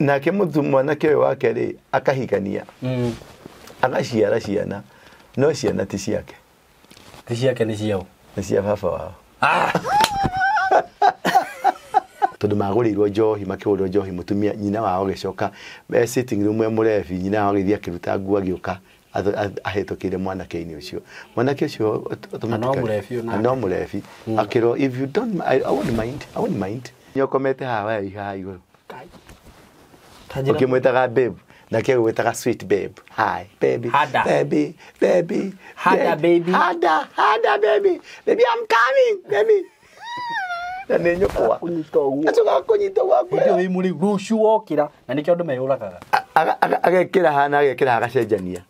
Nake mwanake ũyũ wake rĩ akahikania. Agaciara ciana no ciana ti ciake. Ti ciake nĩ ciao. Nĩ cia baba wao. Tondũ magũrĩirwo njohi makĩgũrĩrwo njohi mũtumia nyina wao agĩcoka sitting room e mũrebi nyina wao agĩthiĩ akĩruta nguo agĩũka ahĩtũkĩire mwanake-inĩ ũcio. Mwanake ũcio no mũrebi onake. No mũrebi. Akĩrwo if you don't I won't mind, I won't mind. Nyokomete haha waya haha igũrũ. Ũkĩmwĩtaga babe nake agwĩtaga sweet babe. Hi baby. Hada. Baby, baby. Hada baby. Hada, hada baby. Baby I'm coming, baby. Na nĩ nyũkwa. Kũnyita ũguo. Acoka kũnyita ũguo. Hĩndĩ ĩyo wĩ mũrĩu rũciũ wokĩra na nĩkĩo andũ meyũragaga. Agekĩra haha agekĩra agacenjania.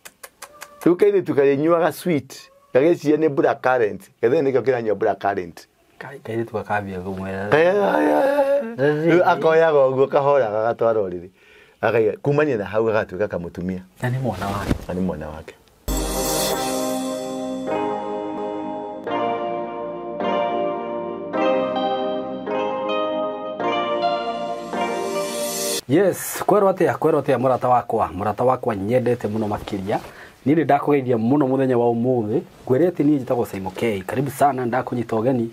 Rĩu kairĩtu karĩnyuaga sweet gagĩciria nĩ black currant gethe nĩkĩo kĩranyua black currant. Kairĩtu gakambia kũmwĩra. Rĩu akoyaga ũguo kahora gagatwara ũrĩrĩ. Akaiga kumania na hau gagatuĩka kamũtumia. Na nĩ mwana wake. Na nĩ mwana wake. Yes, kwerwo atia mũrata wakwa nyendete mũno makĩria. Niĩ nĩ ndakũgeithia mũno mũthenya wa ũmũthĩ ngwĩre atĩ niĩ njĩtagwo Simon K. Karibu sana ndakũnyita ũgeni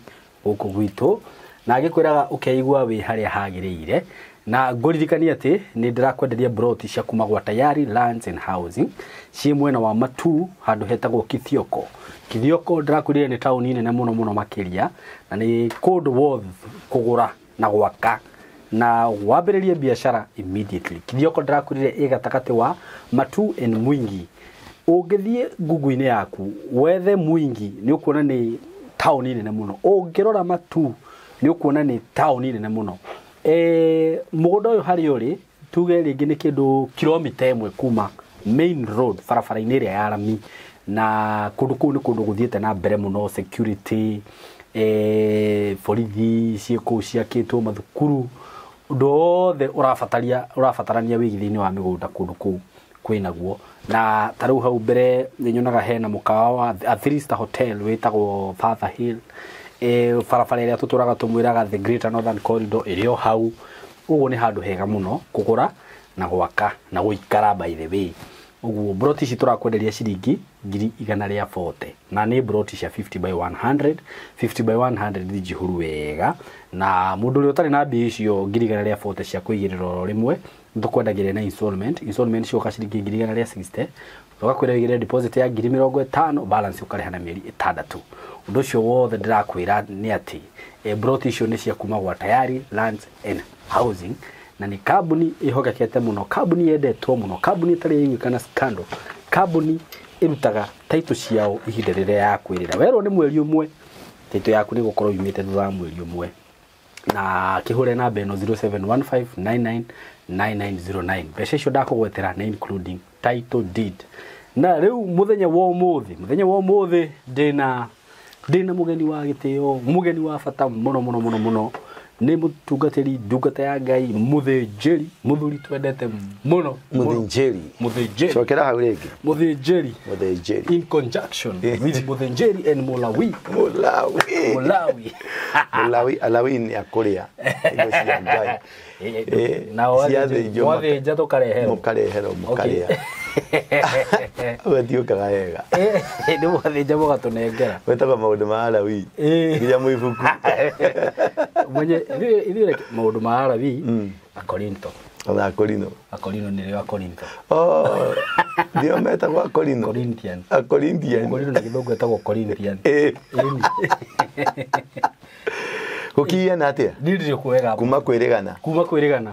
gũkũ gwitũ na ngĩkwĩraga ũkeigua wĩ harĩa hagĩrĩire na ngũririkanie atĩ nĩ ndĩrakwenderia broti cia kuma gwa Tayari Lands and Housing ciĩ mwena wa Matuu handũ hetagwo Kithioko. Kithioko ndĩrakwĩrire nĩ taũni nene mũno mũno makĩria na nĩ kũndũ worth kũgũra na gwaka na wambĩrĩrie biashara immediately. Kithioko ndĩrakwĩrire ĩ gatagatĩ wa Matuu and Mwingi. Ũngĩthiĩ Google-inĩ yaku wethe Mwingi nĩ ũkuona nĩ taũni nene mũno. Ũngĩrora Matuu nĩ ũkuona nĩ taũni nene mũno. Mũgũnda ũyũ harĩa ũrĩ tuge rĩngĩ nĩ kĩndũ kilomita 1 kuma main road barabara-inĩ ĩrĩa ya rami na kũndũ kũu nĩ kũndũ gũthiĩte na mbere mũno security borithi ciĩ kũu ciakĩtwo mathukuru ũndũ wothe ũrabatarania wĩigithia-inĩ wa mĩgũnda kũndũ kũu kwĩnaguo. Na ta rĩu hau mbere nĩ nyonaga hena mũkawa wa a 3-star hotel wĩtagwo Father Hill. Barabara ĩrĩa tũtũraga tũmwĩraga the Greater Northern Corridor ĩrĩ o hau. Ũguo nĩ handũ hega mũno kũgũra na gwaka na gũikara by the way. Ũguo broti ici tũrakwenderia ciringi 140,000 na nĩ broti cia 50 by 100. 50 by 100 nĩ njihũru wega na mũndũ ũrĩa ũtarĩ na mbia icio 140,000 cia kũigĩrĩra oro rĩmwe nĩtũkwendagĩria na installment. Installment cioka ciringi 160,000 ũgakwĩra ũigĩrĩre deposit ya 50,000 balance ũkarĩha na mĩeri 6. Ũndũ ũcio wothe ndĩrakwĩra nĩ atĩ broti icio nĩ cia kuma gwa Tayari Lands and Housing na nĩ kambuni ĩhokekete mũno, kambuni yendetwo mũno, kambuni ĩtarĩ yaiguĩkana scandal, kambuni ĩrutaga title ciao ihinda rĩrĩa yakwĩrĩra. Werwo nĩ mweri ũmwe title yaku nĩ gũkorwo yumĩte thutha wa mweri ũmwe. Na kĩhũre namba ĩno 0715999909. Mbeca icio ndakũgwetera nĩ including title deed. Na rĩu mũthenya wa ũmũthĩ ndĩna mũgeni wa gĩtĩo, mũgeni wa bata mũno mũno mũno mũno. Nĩ mũtungatĩri ndungata ya Ngai mũthĩnjĩri mũthuri twendete mũno. Mũthĩnjĩri. Mũthĩnjĩri. Cokera hau rĩngĩ. Mũthĩnjĩri. Mũthĩnjĩri. In conjunction with mũthĩnjĩri and Mulawi. Mulawi. Mulawi. Mulawi Alawi nĩ akũrĩa indo cia Ngai. Na wathĩnja tũkareherwo. Mũkareherwo mũkarĩa. Wethiũkaga wega. Nĩ mwathĩnja mũgatũnengera. Wetagwo maũndũ ma Alawi. Nginya mwĩbuku. Mwenye ithuĩ maũndũ ma Alawi Akorinto. Ona Akorino. Akorino nĩrĩo Akorinto. Oh, ndio metagwo Akorino. Corinthian. Acorinthian. Akorino na gĩthũngũ etagwo Corinthian. Gũkiana atĩa? Niĩ ndirĩ kwega. Kuma kwĩrĩgana. Kuma kwĩrĩgana.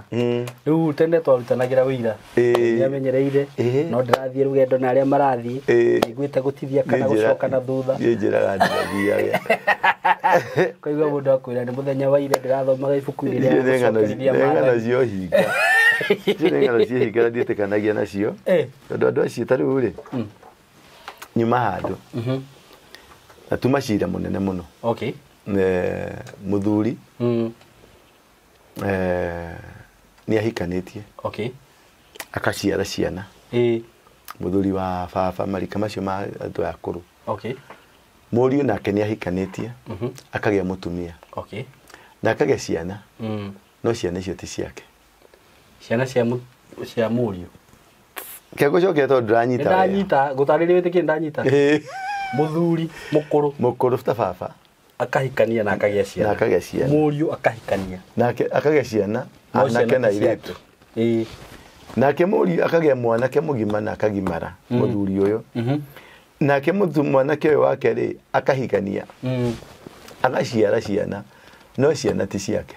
Rĩu tene twarutanagĩra wĩira. Nĩamenyereire no ndĩrathiĩ rũgendo na arĩa marathiĩ. Nĩiguĩte gũtithia kana gũcoka na thutha. Niĩ njĩraga ndĩrathiaga. Kaigua mũndũ akwĩra nĩ mũthenya wa ira ndĩrathomaga ibuku-inĩ rĩa gũcokerithia maathani. Ng'ano cia ũhinga. Icio nĩ ng'ano cia ũhinga na ndiĩtĩkanagia nacio. Tondũ andũ acio ta rĩu rĩ nyuma handũ. Na tuma cira mũnene mũno. Okay. Mũthuri nĩ ahikanĩtie. Okay. Akaciara ciana. Mũthuri wa baba marika macio ma andũ akũrũ. Okay. Mũriũ nake nĩ ahikanĩtie. Akagĩa mũtumia. Okay. Na akagĩa ciana. No ciana icio ti ciake. Ciana cia cia mũriũ. Kegũcokia tondũ ndũranyita wega. Nĩndanyita, gũtarĩria wĩtĩkie nĩndanyita. Ĩĩ. Mũthuri mũkũrũ Mũkũrũ ta baba. Akahikania na akagĩa ciana. Na akagĩa ciana. Mũriũ akahikania. Nake akagĩa ciana, No anake ciana na ti ciake. airĩtu. Ĩĩ. Nake mũriũ akagĩa mwanake mũgima na akagimara, mũthuri ũyũ. Nake mwanake ũyũ wake rĩ, akahikania. Agaciara ciana, no ciana ti ciake.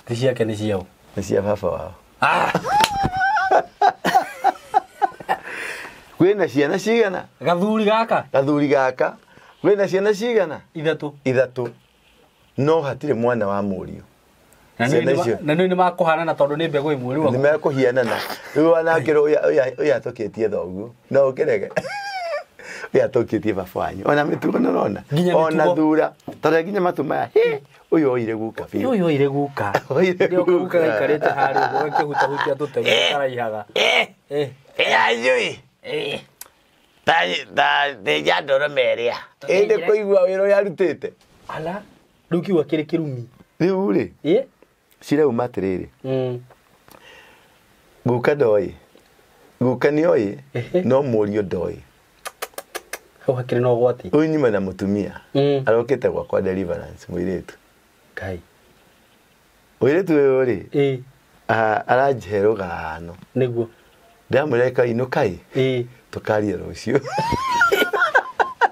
Ti ciake nĩ ciao. Nĩ cia baba wao. Kwĩna ciana cigana? Gathuri gaka? Gathuri gaka. Kwĩna ciana cigana? Ithatũ. Ithatũ. No hatirĩ mwana wa mũriũ. Na Ciana icio. nĩ nĩ makũhanana tondũ nĩ mbegũ ĩmwe rĩu. Nĩ mekũhianana. Rĩu wanake ũyũ atũkĩtie thoguo. No ũkĩrege. Ũyũ atũkĩtie baba wanyu. Ona mĩtugo nĩ ũrona. Nginya Ona mĩtugo. thura. Tondũ nginya matũ maya. Hĩ, ũyũ oire guka biũ. Ũyũ oire guka. Oire Ndio guka guka. gaikarĩte harĩa ũguo gakĩhutahutia tũtege karaihaga. Ĩanjui. Ta thĩnja ndũrũme ĩrĩa. Ĩndĩ kũigua wĩra ũrĩa arutĩte. Ala, rĩu kiugo kĩrĩ kĩrumi. Rĩu rĩ, cirauma atĩrĩrĩ. Guka ndoĩ. Guka nĩoĩ, no mũriũ ndoĩ. Hau hakĩrĩ na ũgwati. Ũyũ nyuma na mũtumia. Arokĩte gwakwa deliverance mũirĩtu. Ngai. Mũirĩtu ũyũ rĩ, aranjhe rũgano. Nĩguo. Ndamwĩra inũkai. Tũkaria rũciũ.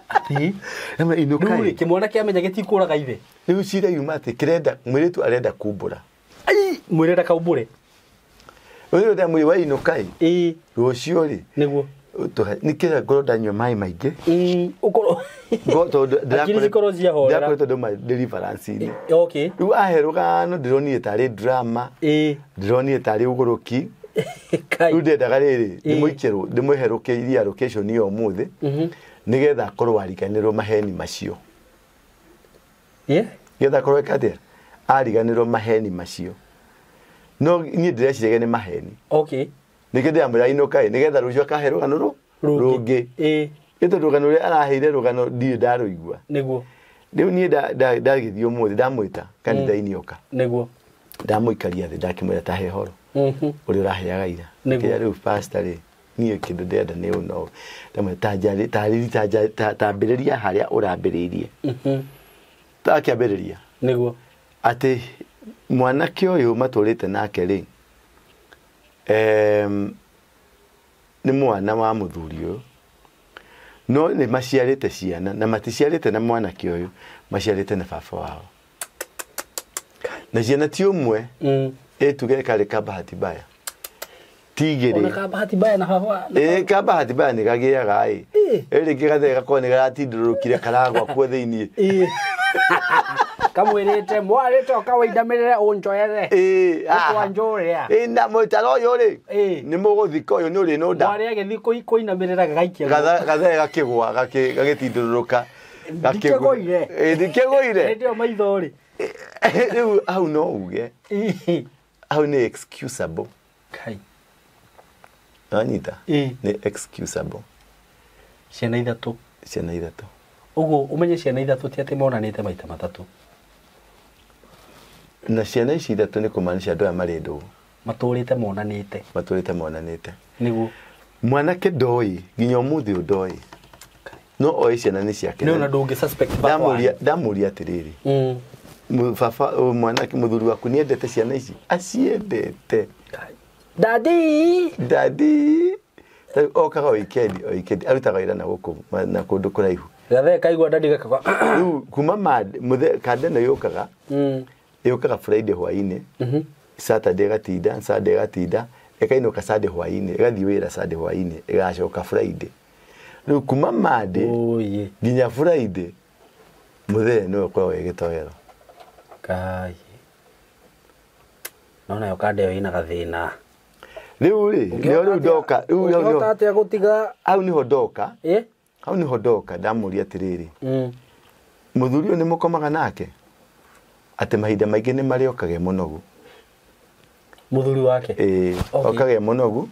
Ati? Ndamwĩra inũkai. Rĩu rĩ, kĩmwana kĩamenya gĩtikũraga ithe. Rĩu cira yuma atĩ kĩrenda, mũirĩtu arenda kumbũra. Ai, mwĩre ndakaumbũre. Ũyũ ndamwĩra we inũkai. Rũciũ rĩ. Nĩguo. Nĩkĩra ngorwo ndanyua maĩ maingĩ. Ũkorwo. Tondũ Akiri cikorwo ciahorera. ndĩrakoretwo ndauma deliverance-inĩ. Okay. Rĩu ahe rũgano ndĩronire tarĩ drama. Ndĩronire tarĩ ũgũrũki. Rĩu ndendaga rĩrĩ, ndĩmũikĩrwo, ndĩmũherũkĩirie allocation ĩyo ũmũthĩ. Nĩgetha akorwo ariganĩrwo maheni macio. Nĩgetha akorwo eka atĩa? Ariganĩrwo maheni macio. No niĩ ndĩreciragia nĩ maheni. Okay. Nĩkĩo ndĩramwĩra inũkai, nĩgetha rũciũ akahe rũgano rũngĩ. Nĩ tondũ rũgano rũrĩa araheire rũgano ndirĩ ndarũigua. Nĩguo. Rĩu niĩ ndagĩthiĩ ũmũthĩ, ndamwĩta kanitha-inĩ oka. Nĩguo. Ndamũikaria thĩ, ndakĩmwĩra ta he horo. Ũrĩa ũraheaga ira. Kĩrĩa rĩu pastor rĩ, niĩ kĩndũ ndĩrenda nĩ ũũ na ũũ. Ndamwĩra tambĩrĩria harĩa ũrambĩrĩirie. Akĩambĩrĩria. Nĩguo. Atĩ mwanake ũyũ matũrĩte nake rĩ, nĩ mwana wa mũthuri ũyũ. No nĩ maciarĩte ciana, na maticiarĩte na mwanake ũyũ, maciarĩte na baba wao. Na ciana ti ũmwe, ĩtuge karĩ ka bahati mbaya. Ti igĩrĩ. Ona ka bahati mbaya na baba. Ka bahati mbaya nĩ kagĩaga ĩ. Rĩngĩ gathee gakorwo nĩ garatindũrũkire karagwa kuo thĩiniĩ. Kamwĩrĩte, mwarĩte ũkawainamĩrĩre ũnjoere. Ũkwanjũrĩa. Na mũtaro ũyũ rĩ, nĩ mũgũthika ũyũ nĩ ũrĩ nũnda. Mwarĩ agĩthiĩ kũinamĩrĩra gagaikia. Gathee gakĩgũa, gagĩtindũrũrũka. Ndikĩgũire. Ndikĩgũire. Hĩndĩ ĩyo maitho rĩ. Rĩu hau no uge. Hau nĩ excusable. Kai. Wanyita? Nĩ excusable. Ciana ithatũ. Ciana ithatũ. Ũguo ũmenye ciana ithatũ ti atĩ monanĩte maita matatũ. Na ciana ici ithatũ nĩ kũmaanisha andũ aya marĩ ndũgũ. Matũrĩte monanĩte. Matũrĩte monanĩte. Nĩguo. Mwanake ndoĩ, nginya ũmũthĩ ũyũ ndoĩ. No oĩ ciana nĩ ciake. Nĩ ona ndũngĩ suspect baba wanyu. Ndamũria atĩrĩrĩ. Baba, mwanake mũthuri waku nĩendete ciana ici? Aciendete. Daddy. Daddy. Okaga weekend, weekend arutaga wĩra na gũkũ na kũndũ kũraihu. Gathee kaigua daddy gakagwa. Rĩu kuma kanda ĩno yũkaga. Yũkaga Friday hwaĩ-inĩ. Saturday ĩgatinda, Sunday ĩgatinda, ĩkainũka Sunday hwaĩ-inĩ, ĩgathiĩ wĩra Sunday hwaĩ-inĩ, ĩgacoka Friday. Rĩu kuma Monday nginya Friday mũthee nĩwe ũkoragwo wĩ gĩtoero. Kai. Naona yo kanda ĩyo ĩna gathĩna. Rĩu rĩ, nĩho rĩu ndoka, rĩu hau nĩho. Ũngĩhota atĩa gũtiga? Hau nĩho ndoka. Hau nĩho ndoka ndamũria atĩrĩrĩ. Mũthuri ũyũ nĩ mũkomaga nake? Atĩ mahinda maingĩ nĩ marĩa okage mũnogu. Mũthuri wake? Okage mũnogu.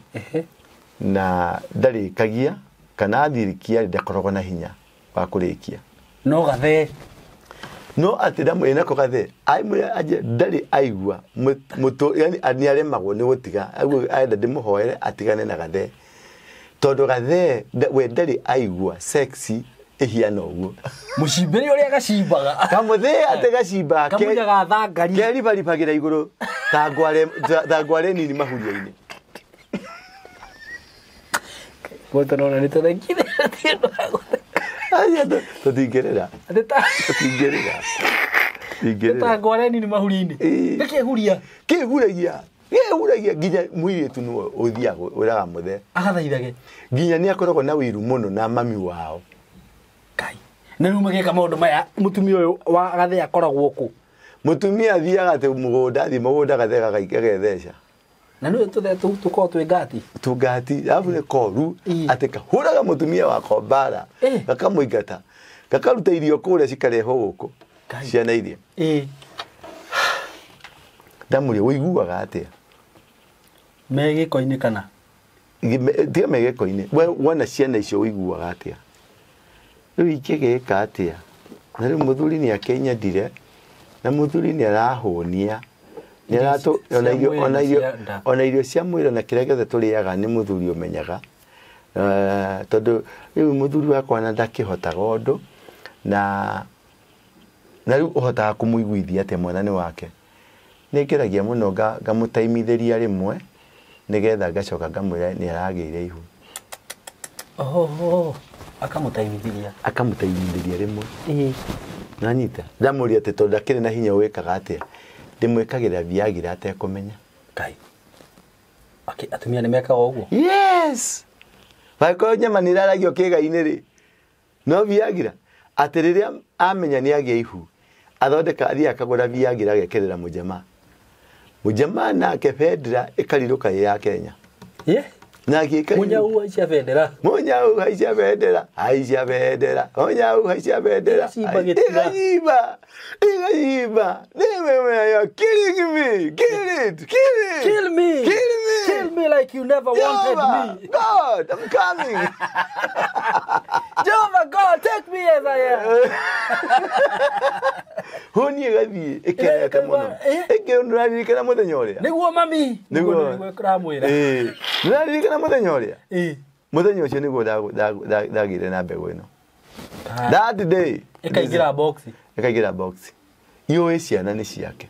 Na ndarĩkagia kana athirikia ndakoragwo na hinya wa kũrĩkia. No gathee. No atĩ ndamwĩra nako gathe aimwĩra aje ndarĩ aigua mũtũ yani nĩ aremagwo nĩ gũtiga arenda ndĩmũhoere atigane na gathe tondũ gathe we ndarĩ aigua sexy ihiana ũguo mũcimbĩre ũrĩa gacimbaga kamũthee atĩ gacimbaga kamunyaga thangari keribaribagĩra igũrũ ta ngware nini mahuria-inĩ. Mũndũ nona nĩ tũthekire tũtingĩrĩra tũtingĩrĩra ta ngware nini mahuria-inĩ gĩkĩhuria kĩhuragia kĩhuragia nginya mũirĩtu nĩwe ũthiaga ũraga mũthee agathaithage nginya nĩ akoragwo na wĩiru mũno na mami wao. Ngai na rĩu magĩka maũndũ maya mũtumia ũyũ wa gathee akoragwo kũ? Mũtumia athiaga atĩ mũgũnda athiĩ mũgũnda gathee gagatheca na nĩwe tũthee tũu tũkoragwo twĩ ngati tũngati arabu nĩ koru atĩ kahũraga mũtumia wakwa mbara gakamũingata gakaruta irio kũrĩa cikarehwo gũkũ ciana iria. Ndamũria ũiguaga atĩa me gĩko-inĩ kana tiga me gĩko-inĩ we wona ciana icio ũiguaga atĩa rĩu ingĩgĩka atĩa na rĩu mũthuri nĩ akĩnyendire na mũthuri nĩ arahũnia ona irio cia mwĩrĩ na kĩrĩa gĩothe tũrĩaga nĩ mũthuri ũmenyaga tondũ rĩu mũthuri wakwa na ndakĩhotaga ũndũ na rĩu ũhotaga kũmũiguithia atĩa mwana nĩ wake. Nĩ ngeragia mũno ngamũtaimithĩria rĩmwe nĩgetha ngacoka ngamwĩra nĩ aragĩire ihu. Oho akamũtaimithĩria akamũtaimithĩria rĩmwe nanyita ndamũria atĩ tondũ ndakĩrĩ na hinya wĩkaga atĩa ndĩmwĩkagĩra Viagra atekũmenya. Ngai atumia nĩ mekaga ũguo? Yes bangĩkorwo nyama nĩ ĩraragio kĩĩga-inĩ rĩ no Viagra atĩ rĩrĩa amenya nĩ agĩa ihu athondeka athiĩ akagũra Viagra agekĩrĩra mũjamaa mũjamaa nake bendera ĩkarirũka ĩ ya Kenya. Nake mũnyau haicia bendera mũnyau haicia bendera haicia bendera mũnyau haicia bendera ĩgacimba ĩgacimba you're killing me kill it kill it kill me kill me kill me like you never wanted me. God, I'm coming. Jehovah God, take me as I am. Honi ĩgathiĩ ĩkenete mũno ĩkĩnũraririkana mũthenya ũrĩa nĩguo mami nĩguo kũramwĩra nĩũraririkana mũthenya ũrĩa mũthenya ũcio nĩguo ndagĩire na mbegũ ĩno that day ĩkaingĩra box ĩkaingĩra box iũĩ ciana nĩ ciake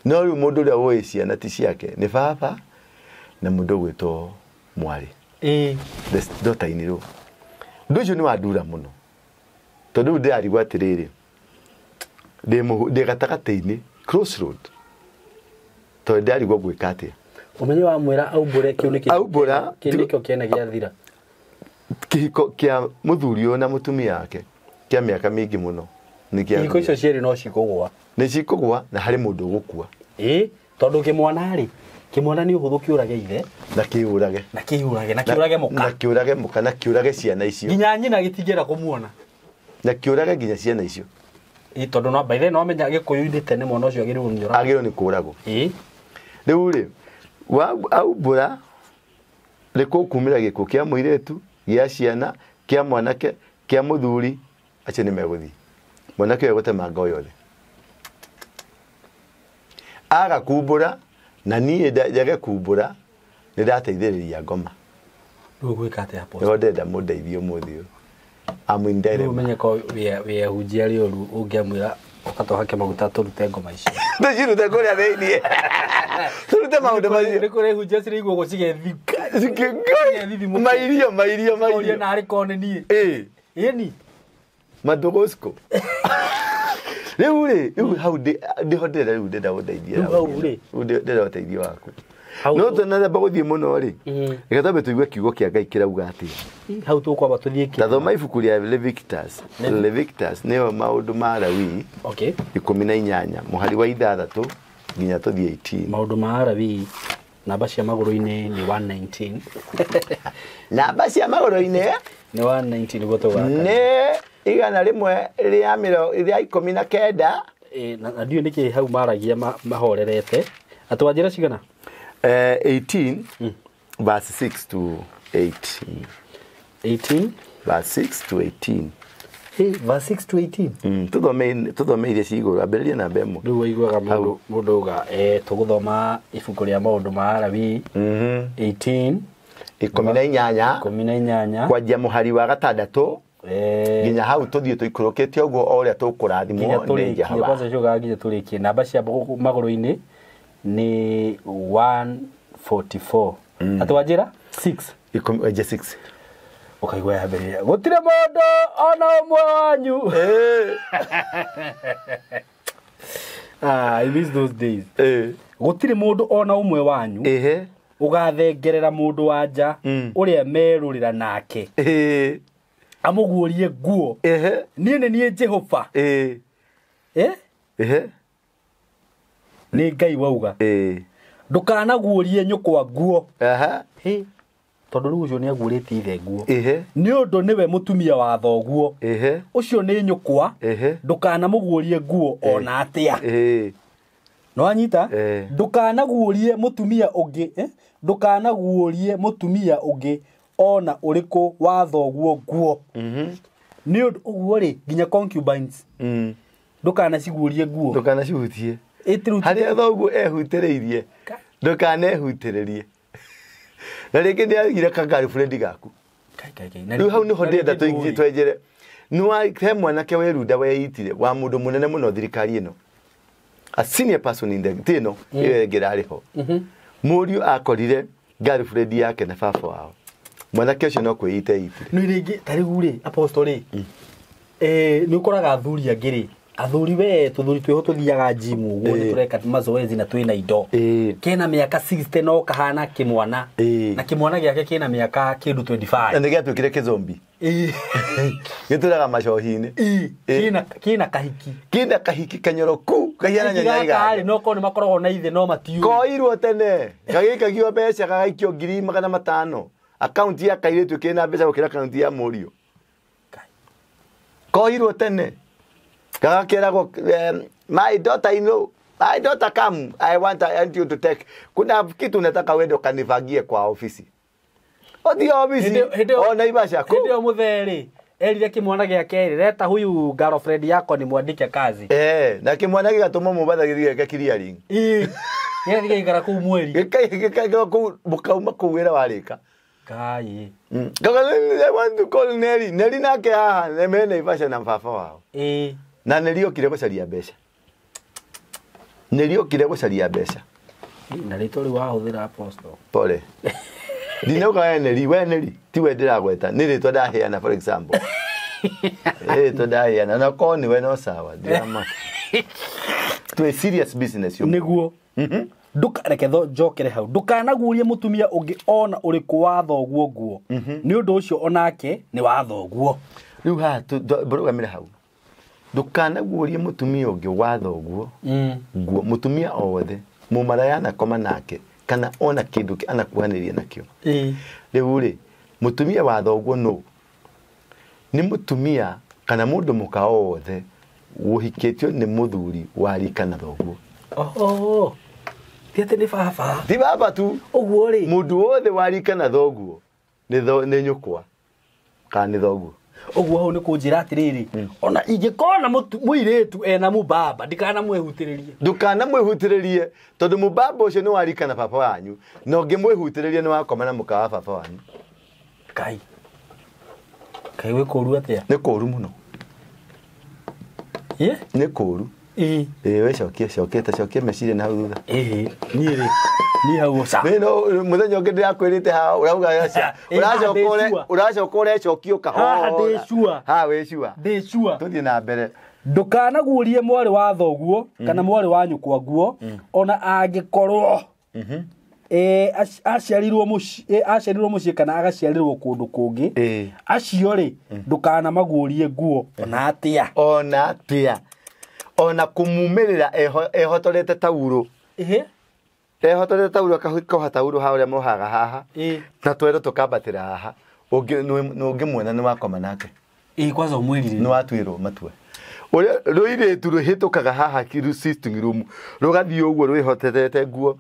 no rĩu mũndũ ũrĩa ũĩ ciana ti ciake nĩ baba na mũndũ ũgwĩtwo mwarĩ the daughter in law. Ũndũ ũcio nĩ wandura mũno tondũ rĩu ndĩrarigwo atĩrĩrĩ ndĩ gatagatĩ-inĩ crossroad tondũ ndĩrarigwo gwĩka atĩa. Ũmenye wa mwĩra aumbũre kĩu nĩkĩo aumbũra kĩu nĩkĩo kĩene gĩathira kĩhiko kĩa mũthuri ũyũ na mũtumia wake kĩa mĩaka mĩingĩ mũno nĩ kĩa ihiko icio cierĩ no cikũgũa nĩ cikũgũa na harĩ mũndũ ũgũkua tondũ kĩmwana rĩ kĩmwana nĩ ũhũthũ kĩũrage ithe na kĩũrage na kĩũrage na kĩũrage mũka na kĩũrage mũka na kĩũrage ciana icio nginya nyina gĩtingĩenda kũmuona na kĩũrage nginya ciana icio tondũ no by the no menya gĩkũyũ-inĩ tene mwana ũcio agĩrĩirwo nĩ agĩrĩirwo nĩ kũragwo. Rĩu rĩ aumbũra nĩ kũkumĩra gĩkuũ kĩa mũirĩtu gĩa ciana kĩa mwanake kĩa mũthuri acio nĩ megũthiĩ mwanake ũyũ egũtemanga o yothe aga kumbũra na niĩ njage kumbũra nĩ ndateithĩrĩria ngoma. Rĩu gwĩka atĩa apostle? Nĩho ndĩrenda mũndeithie ũmũthĩ ũyũ. I'm in dilemma. Rĩu ũmenye ko wĩ ahunjia rĩũru ũngĩamwĩra ũka tũhake maguta tũrute ngoma icio tũcirute kũrĩa thĩiniĩ tũrute maũndũ macio nĩ kũrĩ hunjia ciraigua ũguo cigethika mairio mairio mairio narĩ korwo nĩ niĩ ĩni matũgũciko rĩu rĩ rĩu hau ndĩho ndĩrenda rĩu ndĩrenda gũteithia Rĩu hau rĩ rĩu ndĩrenda ũteithio waku no tũnaramba gũthiĩ mũno rĩ reke twambe tũigue kiugo kĩa Ngai kĩrauga atĩa hau tũkwamba tũthiĩ kĩ tathoma ibuku rĩa Leviticus Leviticus nĩyo maũndũ ma Lawi 18 mũhari wa 6 nginya tũthiĩ 18 maũndũ ma Lawi namba cia magũrũ-inĩ nĩ 119 namba cia magũrũ-inĩ nĩ 119 nĩguo tũgaka nĩ 119 na ndiũĩ nĩkĩ hau maragia mahorerete atĩ wanjĩra cigana 18 verse 6 to 18. 18 verse 6 to 18. Hey, verse 6 to 18. Tuthome iria ci igũrũ, ambĩrĩria namba 1. Rĩu waiguaga mũndũ uga tũgũthoma ibuku rĩa maũndũ ma Alawii 18 18 18 kwanjia mũhari wa 6 nginya hau tũthiĩ tũikũrũkĩte ũguo o ũrĩa tũkũrathimwo nĩ Jehova. Kwanza cugaga nginya tũrĩkie. Namba cia magũrũ-inĩ nĩ 144. Atĩ wanjĩra 6 6 ukaigua yambĩrĩria gũtirĩ mũndũ ona ũmwe wanyu. I miss those days. Gũtirĩ mũndũ ona ũmwe wanyu ũgathengerera mũndũ wa nja ũrĩa merũrĩra nake amũguũrie nguo. Niĩ nĩ niĩ Jehova. Nĩ Ngai wauga. Ndũkanaguũrie nyũkwa nguo. Tondũ rĩu ũcio nĩaguũrĩtie ithe nguo. Nĩ ũndũ nĩwe mũtumia wa thoguo. Ũcio nĩ nyũkwa. Ndũkanamũguũrie nguo ona atĩa. Nĩwanyita? Ndũkanaguũrie mũtumia ũngĩ, ndũkanaguũrie mũtumia ũngĩ ona ũrĩkũ wa thoguo nguo. Nĩ ũndũ ũguo rĩ, nginya concubines ndũkanaciguũrie nguo. Ndũkanacihutie. Harĩa thoguo ehutĩrĩirie ndũkanehutĩrĩrie. Na rĩngĩ nĩagire ka girlfriend gaku. Rĩu hau nĩho ndĩrenda twenjere. He mwanake werunda weitire wa mũndũ mũnene mũno thirikari ĩno. A senior person in the ĩno ĩyo ĩngĩ ĩrarĩ ho. Mũriũ akorire girlfriend yake na baba wao. Mwanake ũcio no kwĩita eitire. Nĩ rĩngĩ ta rĩu rĩ, apostle rĩ, nĩ ũkoraga athuri angĩ rĩ, athuri we tũthuri twĩho tũthiaga gym ũguo nĩ tũreka mazoezi na twĩna indo. Kena mĩaka 60 no kahana kĩmwana. Na kĩmwana gĩake kĩna mĩaka kĩndũ 25. Na nĩgĩatuĩkire kĩzombi. Gĩtũraga macohi-inĩ. Kĩna kahiki. Kĩna kahiki kanyoroku kahiana nyanya igana. No korwo nĩ makoragwo na ithe no matiũĩ. Koirwo tene. Gagĩikagio mbeca gagaikio 500,000. Akaunti ya kairĩtu kĩna mbeca gũkĩra akaunti ya mũriũ. Koirwo tene. Kagakeragwo my daughter in law, my daughter come, I want you to take. Kuna kitu nataka uende ukanifagie kwa ofisi. Othi ofisi. O Naivasha. Hĩndĩ ĩyo mũthee rĩ, erire kĩmwana gĩake rĩ, leta huyu girlfriend yako nimwandike kazi. Na kĩmwana gĩgatũmwo Mombatha gĩthiĩ gĩke clearing. Gĩgathiĩ gĩgaikara kũu mweri. Gĩkaikara kũu mũkauma kũu wĩra warĩka. Ngai. I want to call Nelly. Nelly nake haha me Naivasha na baba wao. Na nĩriokire gũcaria mbeca. Nĩriokire gũcaria mbeca. Na rĩtwa rĩu wahũthĩra apostle. Pole. Ndinauga we Nelly, we Nelly, ti we ndĩragweta, nĩ rĩtwa ndaheana for example. Rĩtwa ndaheana na korwo nĩwe no sawa, ndiramaka. Twĩ serious business yo. Nĩguo. Reke njokere hau. Ndũkanaguũrie mũtumia ũngĩ ona ũrĩkũ wa thoguo nguo. Nĩ ũndũ ũcio onake nĩ wa thoguo. Rĩu haha mbũrũgamĩre hau. Ndũkanaguũrie mũtumia ũngĩ wa thoguo nguo, mũtumia o wothe mũmaraya anakoma nake kana ona kĩndũ anakuhanĩria nakĩo. Rĩu rĩ, mũtumia wa thoguo nũ? Nĩ mũtumia kana mũndũ mũka o wothe ũhikĩtio nĩ mũthuri wa rika na thoguo. Oho. Ti atĩ nĩ baba. Ti baba tu. Ũguo rĩ, mũndũ wothe wa rika na thoguo nĩ nyũkwa kana nĩ thoguo. Ũguo hau nĩ kũnjĩra atĩrĩrĩ, ona ingĩkona mũirĩtu ena mũbaba ndikanamwĩhutĩrĩrie. Ndũkanamwĩhutĩrĩrie tondũ mũbaba ũcio nĩ warika na baba wanyu, na ũngĩmwĩhutĩrĩria nĩ wakoma na mũka wa baba wanyu. Ngai. Ngai wĩ kũũru atĩa? Nĩ kũũru mũno. Nĩ kũũru. We cokie cokie ta cokie meciria na hau thutha. Niĩ rĩ, niĩ hau ũca. No mũthenya ũngĩ ndĩrakwĩrĩte haha ũrauga aca. Ũracoka ũrecokia ũkahora. Haha ndĩ sure. Haha wĩ sure. Ndĩ sure. Tũthiĩ na mbere. Ndũkanaguũrie mwarĩ wa thoguo kana mwarĩ wa nyũkwa nguo ona angĩkorwo aciarirwo mũciĩ kana agaciarirwo kũndũ kũngĩ. Acio rĩ, ndũkanamaguũrie nguo ona atĩa. Ona atĩa. Ona kũmumĩrĩra ehotorete tauro. Ehotorete tauro akahoha tauro haha ũrĩa mohaga haha. Na twero tũkambatĩra haha. Ũngĩmuona nĩ wakoma nake. Kwanza ũmwĩrire. Nĩ watuĩrwo matua. Ũrĩa rũirĩtu rũhĩtũkaga haha sitting room rũgathiĩ ũguo rwĩhotorete nguo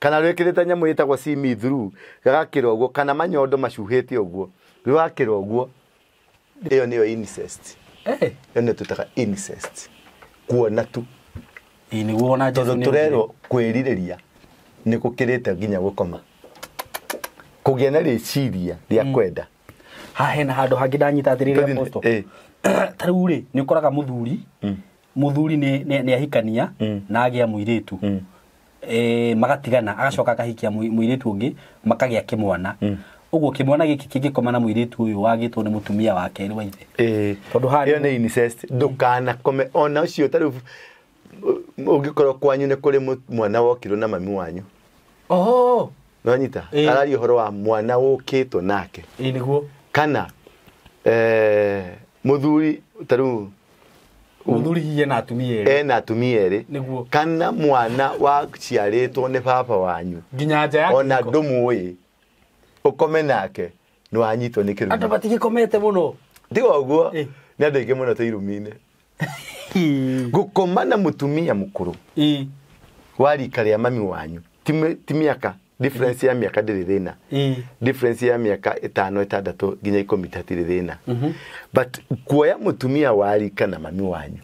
kana rwĩkĩrĩte nyamũ ĩtagwo see me through gagakĩra ũguo kana manyondo macuhĩte ũguo rũgakĩra ũguo. Ĩyo nĩyo incest. Ĩyo nĩyo twĩtaga incest. Kuona tu. Ĩĩ nĩguo ona Jesu Tondũ tũrerwo kwĩrirĩria nĩ gũkĩrĩte nginya gũkoma. Kũgĩa na rĩciria rĩa kwenda. Haha hena handũ hangĩ ndanyita atĩrĩrĩ apostle. Ta rĩu rĩ nĩ ũkoraga mũthuri mũthuri nĩ ahikania na agĩa mũirĩtu. Magatigana agacoka akahikia mũirĩtu ũngĩ makagĩa kĩmwana. Ũguo kĩmwana gĩkĩ kĩngĩkoma na mũirĩtu ũyũ wagĩtwo nĩ mũtumia wa kerĩ wa ithe. Tondũ haha ĩyo nĩ incest. Ndũkanakome ona ũcio ta rĩu ũngĩkorwo kwanyu nĩ kũrĩ mwana wokirwo na mami wanyu. Oho. Nĩwanyita? Araria ũhoro wa mwana wũkĩtwo nake. Ĩĩ nĩguo. Kana mũthuri ta rĩu mũthuri hihi ena atumia erĩ. Ena atumia erĩ. Nĩguo. Kana mwana waciarĩtwo nĩ baba wanyu. Nginya nja ya ona ndũmũĩ ũkome nake nĩ wanyitwo nĩ kĩrumi. Andũ matigĩkomete mũno. Tiga ũguo nĩ andũ aingĩ mũno twĩ irumi-inĩ. Gũkoma na mũtumia mũkũrũ wa rika rĩa mami wanyu ti mĩaka difference ya mĩaka ndĩrĩ thĩna. Difference ya mĩaka 5 6 nginya 10 hatirĩ thĩna. But kuoya mũtumia wa rika na mami wanyu,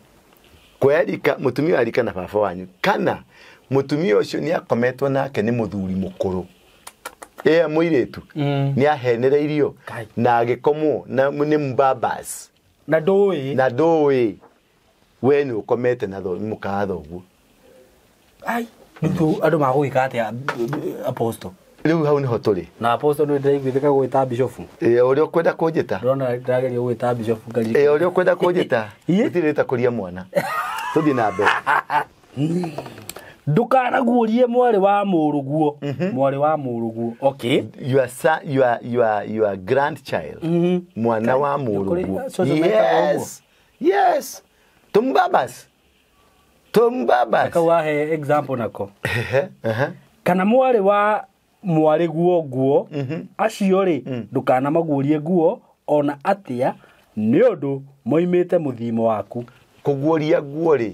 kuoya rika mũtumia wa rika na baba wanyu, kana mũtumia ũcio nĩ akometwo nake nĩ mũthuri mũkũrũ mũirĩtu nĩ ahenereirio na agĩkomwo na nĩ mbabas na ndũĩ na ndũĩ we nĩ ũkomete na mũkaa thoguo. Ai rĩu andũ magũgĩka atĩa apostle? Rĩu hau nĩho tũrĩ. Na apostle nĩ ndĩraiguithĩka gwĩta bishop. Ũrĩa ũkwenda kũnjĩta. Ndĩrona ndĩrageria gwĩta bishop ngariri. Ũrĩa ũkwenda kũnjĩta. Gũtirĩ rĩta mwana. Tũthiĩ na mbere. Ndũkanaguũrie mwarĩ wa mũrũguo. Mwarĩ wa mũrũguo. Okay. Your son, your grandchild. Mwana wa mũrũguo. Yes. Yes. Tumbabas. Tumbabas. Akawahe example nako. Kana mwarĩ wa mwarĩ guo nguo acio rĩ ndũkanamaguũrie nguo ona atĩa nĩ ũndũ moimĩte mũthimo waku. Kũguũria nguo rĩ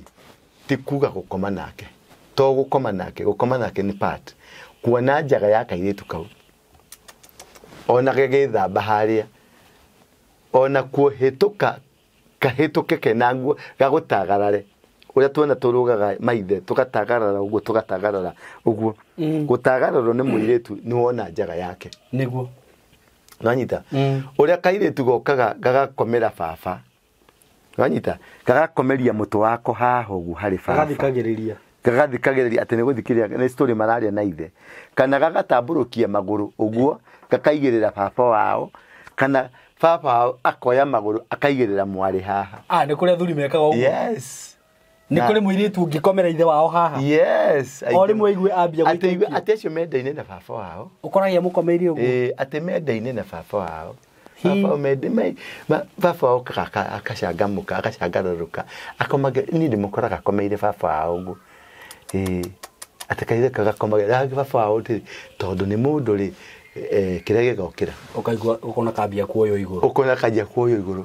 ti kuga gũkoma nake. To gũkoma nake, gũkoma nake nĩ part. Kuona njaga ya kairĩtu kau. Ona gagĩthamba harĩa. Ona kuhĩtũka kahĩtũke kena nguo gagũtagarare. Ũrĩa tuona tũrũgaga maithe tũgatagarara ũguo tũgatagarara ũguo. Gũtagararwo nĩ mũirĩtu nĩ wona njaga yake. Nĩguo. Nĩwanyita? Ũrĩa kairĩtu gokaga gagakomera baba. Nĩwanyita? Gagakomeria mũtwe wako haha ũguo harĩ baba. Gagathikagĩrĩria. Gagathikagĩrĩria atĩ nĩ gũthikĩrĩria nĩ story mararia na ithe. Kana gagatambũrũkia magũrũ ũguo gakaigĩrĩra baba wao kana baba wao akoya magũrũ akaigĩrĩra mwarĩ haha. Ah, nĩ kũrĩ athuri mekaga ũguo. Yes. Nĩ kũrĩ mũirĩtu ũngĩkomera ithe wao haha. Yes. O rĩmwe aigue ambia gũitũkia. Atĩ acio mendaine na baba wao. Ũkoragia mũkomeire ũguo. Atĩ mendaine na baba wao. Baba mende baba wao akacangamũka akacangarũrũka akomage niĩ ndĩmũkoraga akomeire baba wao ũguo. Atĩ kairĩtu gagakomagĩra baba wao tondũ nĩ mũndũ rĩ kĩrĩa gĩgokĩra. Ũkaigua ũkona kambia kuoywo igũrũ. Ũkona kanjia kuoywo igũrũ.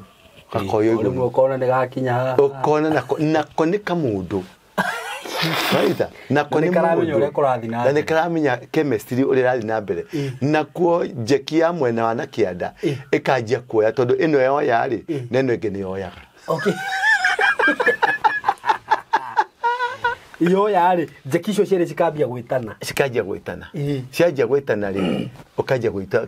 Gakoywo igũrũ. Rĩmwe ũkona nĩ gakinya haha. Ũkona nako nĩ kamũndũ. Waita? Nako nĩ karamenya ũrĩa kũrathiĩ na mbere. Na nĩ karamenya chemistry ũrĩa ĩrathiĩ na mbere. Nakuo njeki ya mwena wa na kĩanda ĩkanjia kuoya tondũ ĩno yoya rĩ na ĩno ĩngĩ nĩ yoyaga. Okay. Yoya rĩ njeki icio cierĩ cikambia gwĩtana. Cikanjia gwĩtana. Cianjia gwĩtana rĩ ũkanjia gwĩta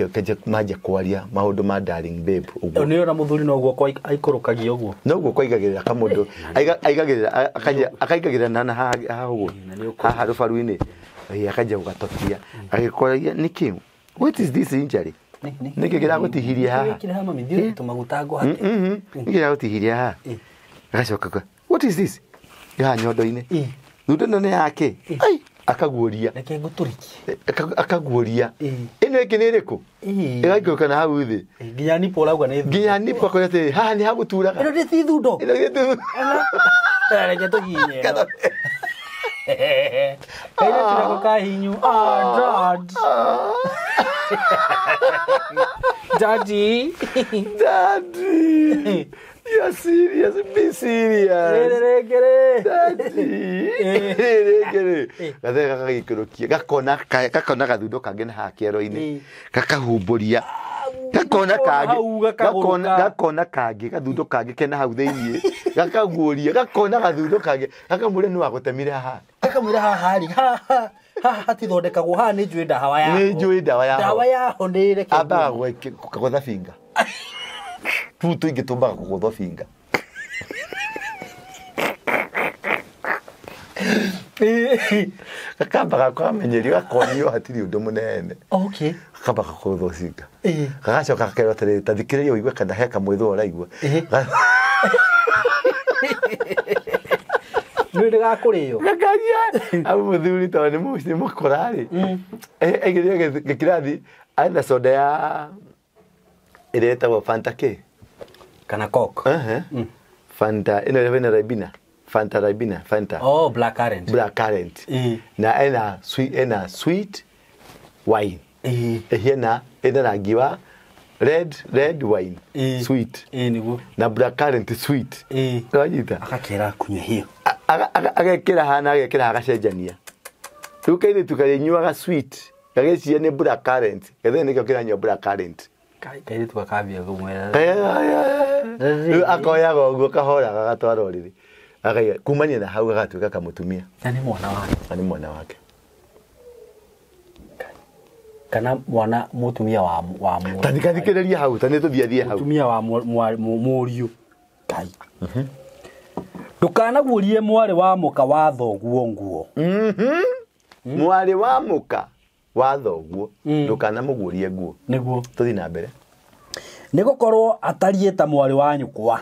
ũkanjia manjia kwaria maũndũ ma darling babe ũguo. Nĩ ona mũthuri noguo aikũrũkagia ũguo. Noguo kwaigagĩrĩra kamũndũ aigagĩrĩra akaigagĩrĩra na haha ũguo haha rũbaru-inĩ akanjia gũgatokia agĩkoragia nĩkĩ what is this injury nĩkĩ kĩragũtihirie haha nĩkĩ kĩragũtihirie haha agacoka what is this ya nyondo-inĩ thundo ĩno nĩ yake ai akaguũria reke ngũtũrikie akaguũria ĩno ĩngĩ nĩ ĩrĩkũ ĩgaikũrũka na hau thĩ nginya nipo ũrauga nĩ nginya nipo akoiga atĩrĩ haha nĩ hagũturaga ĩno nĩ ti thundo ĩno nĩ thundo reke tũhihinye ĩno kairĩtu nako kahinyu dad daddy daddy. You're serious, be serious. Daddy. Gathe gagagĩikũrũkia gakona gakona gathundo kangĩ na haha kĩero-inĩ gakahumbũria Gakona kangĩ Hau gakagũrũka. Gakona kangĩ gathundo kangĩ kena hau thĩiniĩ, gakaguũria, gakona gathundo kangĩ, gakamũria nĩ wagũtemire haha. Gakamwĩra haha rĩ, haha haha hatithondekagwo, haha nĩ njũĩ ndawa yaho. Nĩ njũĩ ndawa yaho. Ndawa yaho nĩ reke. Ambaga kũgũtha binga tu tũingĩ tũmbaga kũgũthwo binga. Gakambaga kamenyerio, gakonio hatirĩ ũndũ mũnene. Okay. Gakambaga kũgũthwo binga. Ĩĩ. Gagacoka gakerwo atĩrĩrĩ, ta thikĩrĩria ũigue kana he kamwĩthũa ũraigua. Ĩĩ. Nĩ ndĩgakũrĩo. Gakaria au mũthuri tondũ nĩ mũkora-rĩ, aigĩrĩre gĩkirathi arĩ soda ya ĩrĩa ĩtagwo Fanta kĩ. Kana Coke. Ehe. Fanta ĩno ĩrĩa ĩna Ribena, Fanta Ribena, Fanta. Oh, black currant. Black currant. Ĩĩ. Na ena sweet wine. Ĩĩ. Ĩhiana ĩna rangi wa red wine. Ĩĩ. Sweet. Ĩĩ nĩguo. Na black currant sweet. Ĩĩ. Nĩwanyita? Agakera kunyua hiyo. Agekĩra hana, agekĩra agacenjania. Rĩu kairĩtu karĩnyuaga sweet gagĩciria nĩ black currant, gethĩ nĩkĩo kĩranyua black currant. Kairĩtu gakambia kũmwĩra. Rĩu akoyaga ũguo kahora gagatwara ũrĩrĩ, akaiga kumania na hau gagatuĩka kamũtumia. Na nĩ mwana wake. Na nĩ mwana wake. Kana mwana mũtumia wa Ta thikĩrĩria hau, ta nĩ tũthiathie hau. Mũtumia wa mũriũ. Ngai. Ndũkanaguũrie mwarĩ wa mũka wa thoguo nguo. Mwarĩ wa mũka wa thoguo ndũkanamũguũrie nguo. Nĩguo. Tũthiĩ na mbere. Nĩ gũkorwo atariĩ ta mwarĩ wa nyũkwa.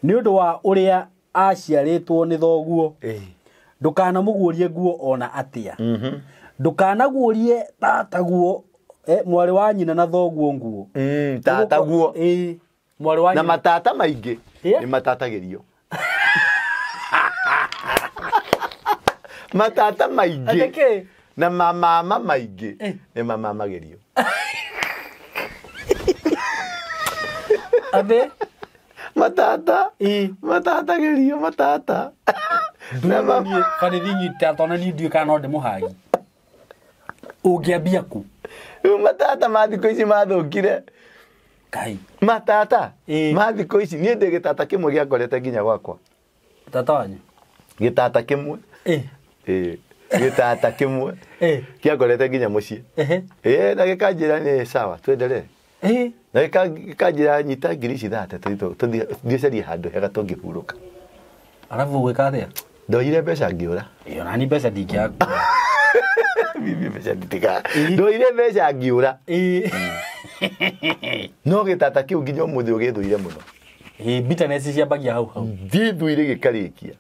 Nĩ ũndũ wa ũrĩa aciarĩtwo nĩ thoguo. Ndũkanamũguũrie nguo ona atĩa. Ndũkanaguũrie tataguo, mwarĩ wa nyina na thoguo nguo. Tataguo. Ĩĩ. Mwarĩ wa Na nyina. matata maingĩ Yeah. nĩ matatagĩrio. Matata maingĩ Atĩ na mamama maingĩ nĩ mamamagĩrio. Atĩ? Matata. Ĩĩ. Matatagĩrio matata. Na Niĩ banithi nyita tondũ niĩ ndiũĩ kana no ndĩmũhagi. Ũngĩambia kũ? Rĩu matata ma thikũ ici mathũkire. Ngai. Matata Ĩĩ. ma thikũ ici, niĩ ndĩ gĩtata kĩmwe gĩangorete nginya gwakwa. Tata wanyu? Gĩtata kĩmwe. Ĩĩ. Ĩĩ. Gĩtata kĩmwe. Ĩĩ. Kĩangorete nginya mũciĩ. Ehe. Ĩĩ, na gĩkanjĩra nĩ sawa, tuendelee. Ĩĩ. Na gĩkanjĩra nyita ngiri ici 30 tũthiĩ carie handũ hega tũngĩhurũka. Arabu ũgwĩka atĩa? Ndoire mbeca ngĩũra. Ĩĩ, ona niĩ mbeca ndingĩakua. Mimi mbeca nditiga. Ndoire mbeca ngĩũra. Ĩĩ. No gĩtata kĩu nginya ũmũthĩ ũgĩthũire mũno. Ĩĩ, bitterness ciambagia hau hau. Ndithũire gĩkarĩkia.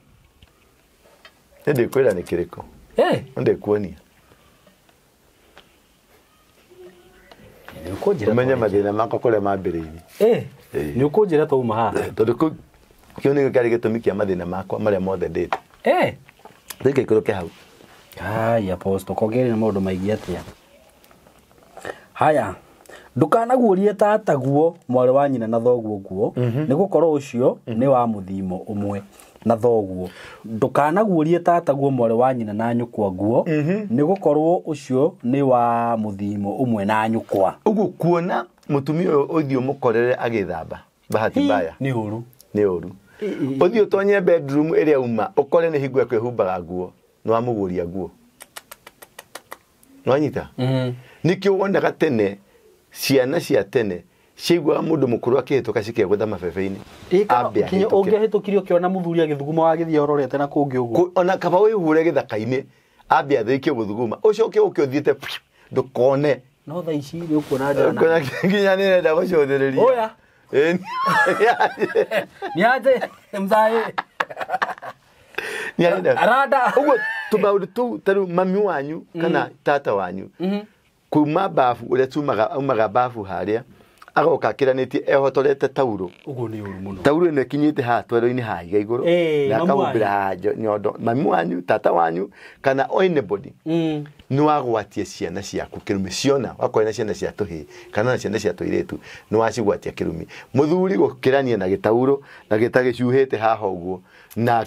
Nĩ ndĩkwĩra nĩ kĩrĩkũ. Ĩĩ. Nĩ ndĩkuonia. Nĩ ũkũnjĩra. Ũmenye mathĩna makwa kũrĩa mambĩrĩirie. Ĩĩ. Ĩĩ. Nĩ ũkũnjĩra twauma haha. Tondũ kĩu nĩkĩo kĩarĩ gĩtũmi kĩa mathĩna makwa marĩa mothe ndĩte. Ĩĩ. Tũikũrũke hau. Ai, apostle, kongerera maũndũ maingĩ atĩa? Haya. Ndũkanaguũrie tataguo mwarĩ wa nyina na thoguo nguo, nĩ gũkorwo ũcio nĩ wa mũthimo ũmwe na thoguo. Ndũkanaguũrie tataguo mwarĩ wa nyina na nyũkwa nguo, nĩ gũkorwo ũcio nĩ wa mũthimo ũmwe na nyũkwa. Ũguo kuona mũtumia ũyũ ũthiĩ ũmũkorere agĩthamba, bahati mbaya. Nĩ ũru. Nĩ ũru. Ũthiĩ ũtonye bedroom ĩrĩa uma, ũkore nĩ hingo ekwĩhumbaga nguo, nĩ wamũguũria nguo. Nĩwanyita? Nĩkĩo wonaga tene, ciana cia tene ciaiguaga mũndũ mũkũrũ akĩhĩtũka cikegũtha mabebe-inĩ. Ambe Kinya ahĩtũke. ũngĩahĩtũkire ũkĩona mũthuri agĩthuguma wagĩthiĩ ũrorete na kũngĩ ũguo. Ona kaba wĩhure gĩthaka-inĩ, ambe athĩkie gũthuguma, ũcoke ũke ũthiĩte ndũkone. No thaa ici nĩ ũkuona njana. Ũkona nginya nĩ ĩrenda gũcũthĩrĩria. Oya. Ĩĩ, Nĩ aje mzae. nĩ arenda. Aranda. Ũguo tũmaũndũ tũu ta rĩu mami wanyu kana tata wanyu kuma bafu ũrĩa umaga bafu harĩa agoka akĩranĩtie ehotorete tauro. Ũguo nĩ ũru mũno. Tauro ĩno ĩkinyĩte haha twero-inĩ haha iga igũrũ na Mamu akahumbĩra haha nyondo. Mami wanyu, tata wanyu kana anybody nĩ wagwatia ciana ciaku kĩrumi ciona wakorwo na ciana cia tũhĩĩ kana na ciana cia tũirĩtu nĩ wacigwatia kĩrumi. Mũthuri gũkĩrania na gĩtauro na gĩtagĩcuhĩte haha ũguo na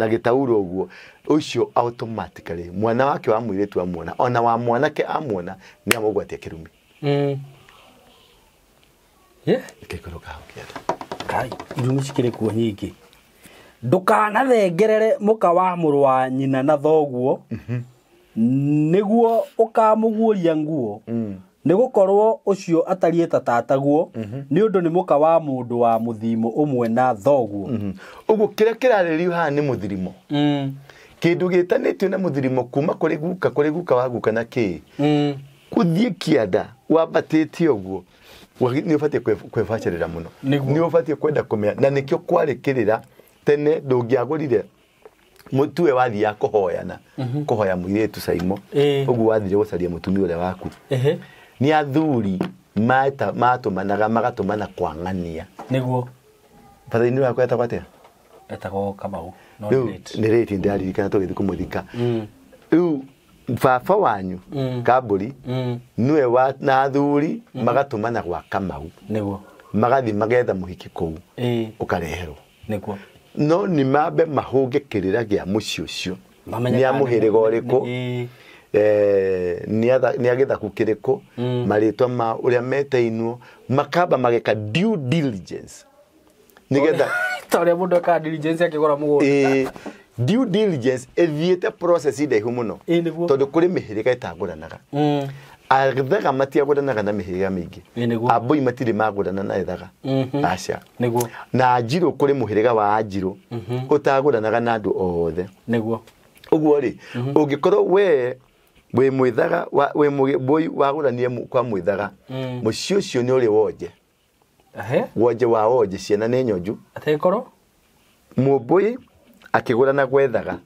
gĩtauro ũguo, ũcio automatically mwana wake wa mũirĩtu amuona ona wa mwanake amuona nĩ amũgwatia kĩrumi. Yeah. Ĩkaikũrũka hau kĩanda. Kai, irumi cikĩrĩ kuo nyingĩ. Ndũkanathengerere mũka wa mũrũ wa nyina na thoguo, nĩguo ũkamũguũria nguo, nĩ gũkorwo ũcio atariĩ ta tataguo, nĩ ũndũ nĩ mũka wa mũndũ wa mũthimo ũmwe na thoguo. Ũguo kĩrĩa kĩrarĩrio haha nĩ mũthirimo. Kĩndũ gĩtanĩtio na mũthirimo kuma kũrĩ guka wa guka na kĩ. Gũthiĩ kĩanda wambatĩte ũguo nĩ ũbatiĩ kwĩbacĩrĩra mũno. Nĩguo. Nĩ ũbatiĩ kwenda kũmenya na nĩkĩo kwarĩ kĩrĩra tene ndũngĩagũrire mũtue wathiaga kũhoyana kũhoya mũirĩtu Caimo ũguo wathire gũcaria mũtumia ũrĩa waku. Nĩ athuri matũmanaga magatũmana kwang'ania. Nĩguo. Batha-inĩ wakwa etagwo atĩa? Etagwo Kamau. No Rĩu nĩ late. nĩ rĩti ndĩraririkana tũgĩthiĩ kũmũthika. Rĩu baba wanyu Kambũri nĩwe wa na athuri magatũmana gwa Kamau. Nĩguo. Magathiĩ magetha mũhiki kũu. Ũkareherwo. Nĩguo. No nĩ mambe mahũnge kĩrĩra gĩa mũciĩ ũcio. Mamenye Nĩ a kana mũhĩrĩga ũrĩkũ? Nĩ a gĩthaku kĩrĩkũ? Marĩtwa ma ũrĩa metainwo makamba mageka due diligence. Nĩgetha ta ũrĩa mũndũ ekaga diligence akĩgũra mũgũnda. Due diligence ĩthiĩte process ndaihu mũno. Nĩguo. Tondũ kũrĩ mĩhĩrĩga ĩtagũranaga. Athaga matiagũranaga na mĩhĩrĩga mĩingĩ. Nĩguo. Ambũi matirĩ magũrana na ethaga. Aca. Nĩguo. Na Anjirũ kũrĩ mũhĩrĩga wa Anjirũ ũtagũranaga na andũ othe. Nĩguo. Ũguo rĩ, ũngĩkorwo we wĩ mwĩthaga wĩ mũgĩmbũi wagũranie kwa mwĩthaga, mũciĩ ũcio nĩ ũrĩ wonje. Wonje wa wonje ciana nĩ nyonju. Ategĩkorwo? Mũmbũi akĩgũrana gwethaga.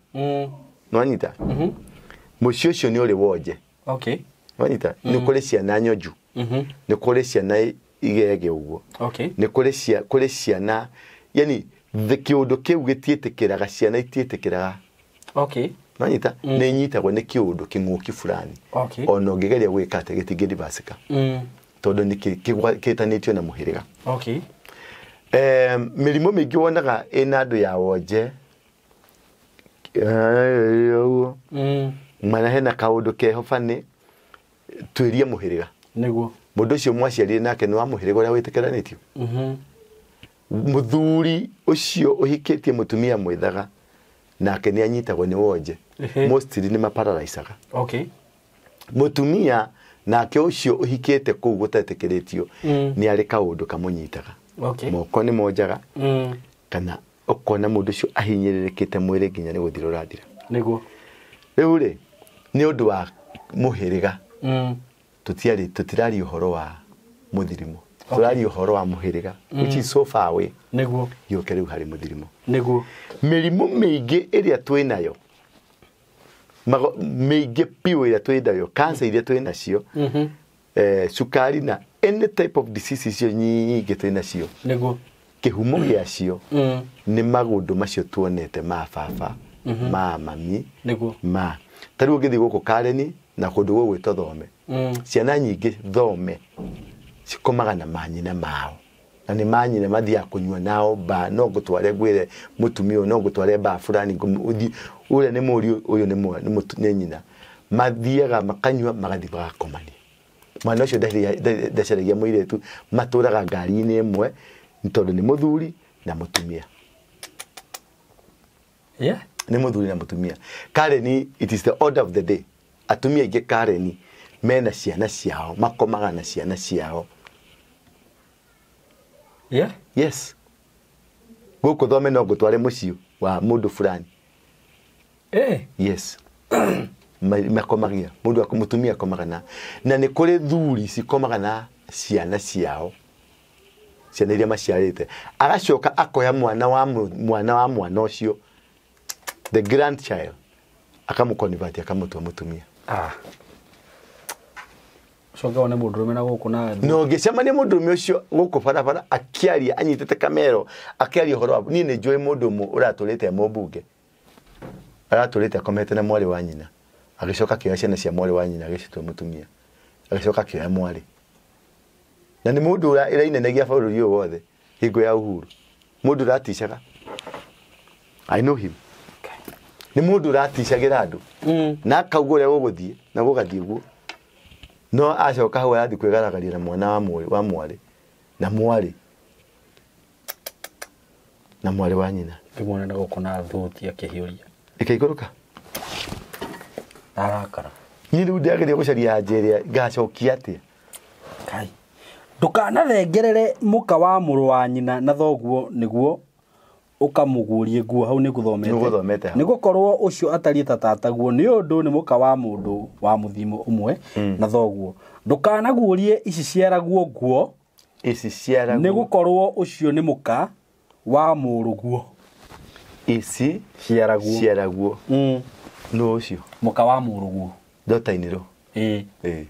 Nĩwanyita? Mũciĩ ũcio nĩ ũrĩ wonje. Okay. Nĩwanyita? Nĩ kũrĩ ciana nyonju. Nĩ kũrĩ ciana igege ũguo. Okay. Nĩ kũrĩ ciana, yani kĩũndũ kĩu gĩtiĩtĩkĩraga, ciana itiĩtĩkĩraga. Okay. Nĩwanyita? Nĩ inyitagwo nĩ kĩũndũ kĩng'ũki fulani. Okay. Ona ũngĩgeria gwĩka atĩa gĩtingĩrivasĩka. Tondũ nĩ kĩtanĩtio na mũhĩrĩga. Okay. Mĩrimũ mĩingĩ wonaga ĩna andũ ya wonje. Ũguo. Mana hena kaũndũ keho bani twĩrie mũhĩrĩga. Nĩguo. Mũndũ ũcio mwaciarire nake nĩ wa mũhĩrĩga ũrĩa wĩtĩkĩranĩtio. Mũthuri ũcio ũhikĩtie mũtumia mwĩthaga nake nĩ anyitagwo nĩ wonje. Mostly nĩ maparalaicaga. Okay. Mũtumia nake ũcio ũhikĩte kũu gũtetĩkĩrĩtio nĩ arĩ kaũndũ kamũnyitaga. Okay. Moko nĩ monjaga. Kana ũkona mũndũ ũcio ahinyĩrĩrĩkĩte mwĩrĩ nginya nĩ gũthira ũrathira. Nĩguo. Rĩu rĩ, nĩ ũndũ wa mũhĩrĩga. Tũtiraria ũhoro wa mũthirimo. Tũraria ũhoro wa mũhĩrĩga, which is so far away. Nĩguo. Yũke rĩu harĩ mũthirimo. Nĩguo. Mĩrimũ mĩingĩ ĩrĩa twĩ nayo, mĩingĩ piũ ĩrĩa twĩ nayo, cancer iria twĩ nacio, cukari na any type of disease icio nyingĩ twĩ nacio. Nĩguo. Kĩhumo gĩacio nĩ maũndũ macio tuonete ma baba, ma mami, Nĩguo. ma. Ta rĩu ũngĩthiĩ gũkũ Kareni na kũndũ gũgwĩtwo Thome. Ciana nyingĩ Thome cikomaga na manyina mao. Na nĩ manyina mathiaga kũnyua nao ba, no ngũtware ngwĩre mũtumia ũyũ, no ngũtware ba fulani, ũthiĩ, ũrĩa nĩ mũriũ, ũyũ nĩ nyina. Mathiaga makanyua, magathiĩ magakomania. Mwana ũcio ndacaragia mũirĩtu, matũraga ngari-inĩ ĩmwe, nĩ tondũ nĩ mũthuri na mũtumia. Yeah. Nĩ mũthuri na mũtumia. Kareni, it is the order of the day. Atumia aingĩ Kareni mena ciana ciao, makomaga na ciana ciao. Yeah. Yes. Gũkũ Thome no ngũtware mũciĩ wa mũndũ fulani. Yes. Makomagia. Mũndũ mũtumia akomaga na nĩ kũrĩ thuri cikomaga na ciana ciao. Ciana iria maciarĩte. Agacoka akoya mwana wa mwana wa mwana ũcio, the grandchild, akamũconvert akamũtua mũtumia. Coka wone mũndũrũme na gũkũ na No ngĩcemania mũndũrũme ũcio gũkũ barabara akĩaria anyitĩte kamero akĩaria ũhoro wa niĩ nĩ njũĩ mũndũ ũmwe ũratũrĩte e mũmbunge. Aratũrĩte akomete na mwarĩ wa nyina. Agĩcoka akĩoya ciana cia mwarĩ wa nyina agĩcitua mũtumia. Agĩcoka akĩoya mwarĩ. Na nĩ mũndũ ũrainenegia bũrũri ũyũ wothe hingo ya Uhuru. Mũndũ ũraticaga. I know him. Nĩ mũndũ ũraticagĩra andũ. Na akauga ũrĩa gũgũthiĩ na gũgathiĩ ũguo. No acoka hau arathiĩ kwĩgaragaria na mwana wa mwarĩ. Na mwarĩ. Na mwarĩ wa nyina. Ngĩmuona na gũkũ na thuti akĩhiũria. Ĩkaikũrũka. Arakara. Niĩ rĩu ndĩrageria gũcaria anja ĩrĩa ngacokia atĩa. Kai. Ndũkanathengerere mũka wa mũrũ wa nyina na thoguo nĩguo ũkamũguũrie nguo hau nĩngũthomete. Nĩũgũthomete hau. Nĩgũkorwo ũcio atariĩ ta tataguo nĩ ũndũ nĩ mũka wa mũndũ wa mũthimo ũmwe na thoguo. Ndũkanaguũrie ici ciaraguo nguo Ici ciaraguo. nĩgũkorwo ũcio nĩ mũka wa mũrũguo. Ici Ciaraguo. ciaraguo. Nũ ũcio? Mũka wa mũrũguo. Daughter-in-law. Ĩĩ. Ĩĩ.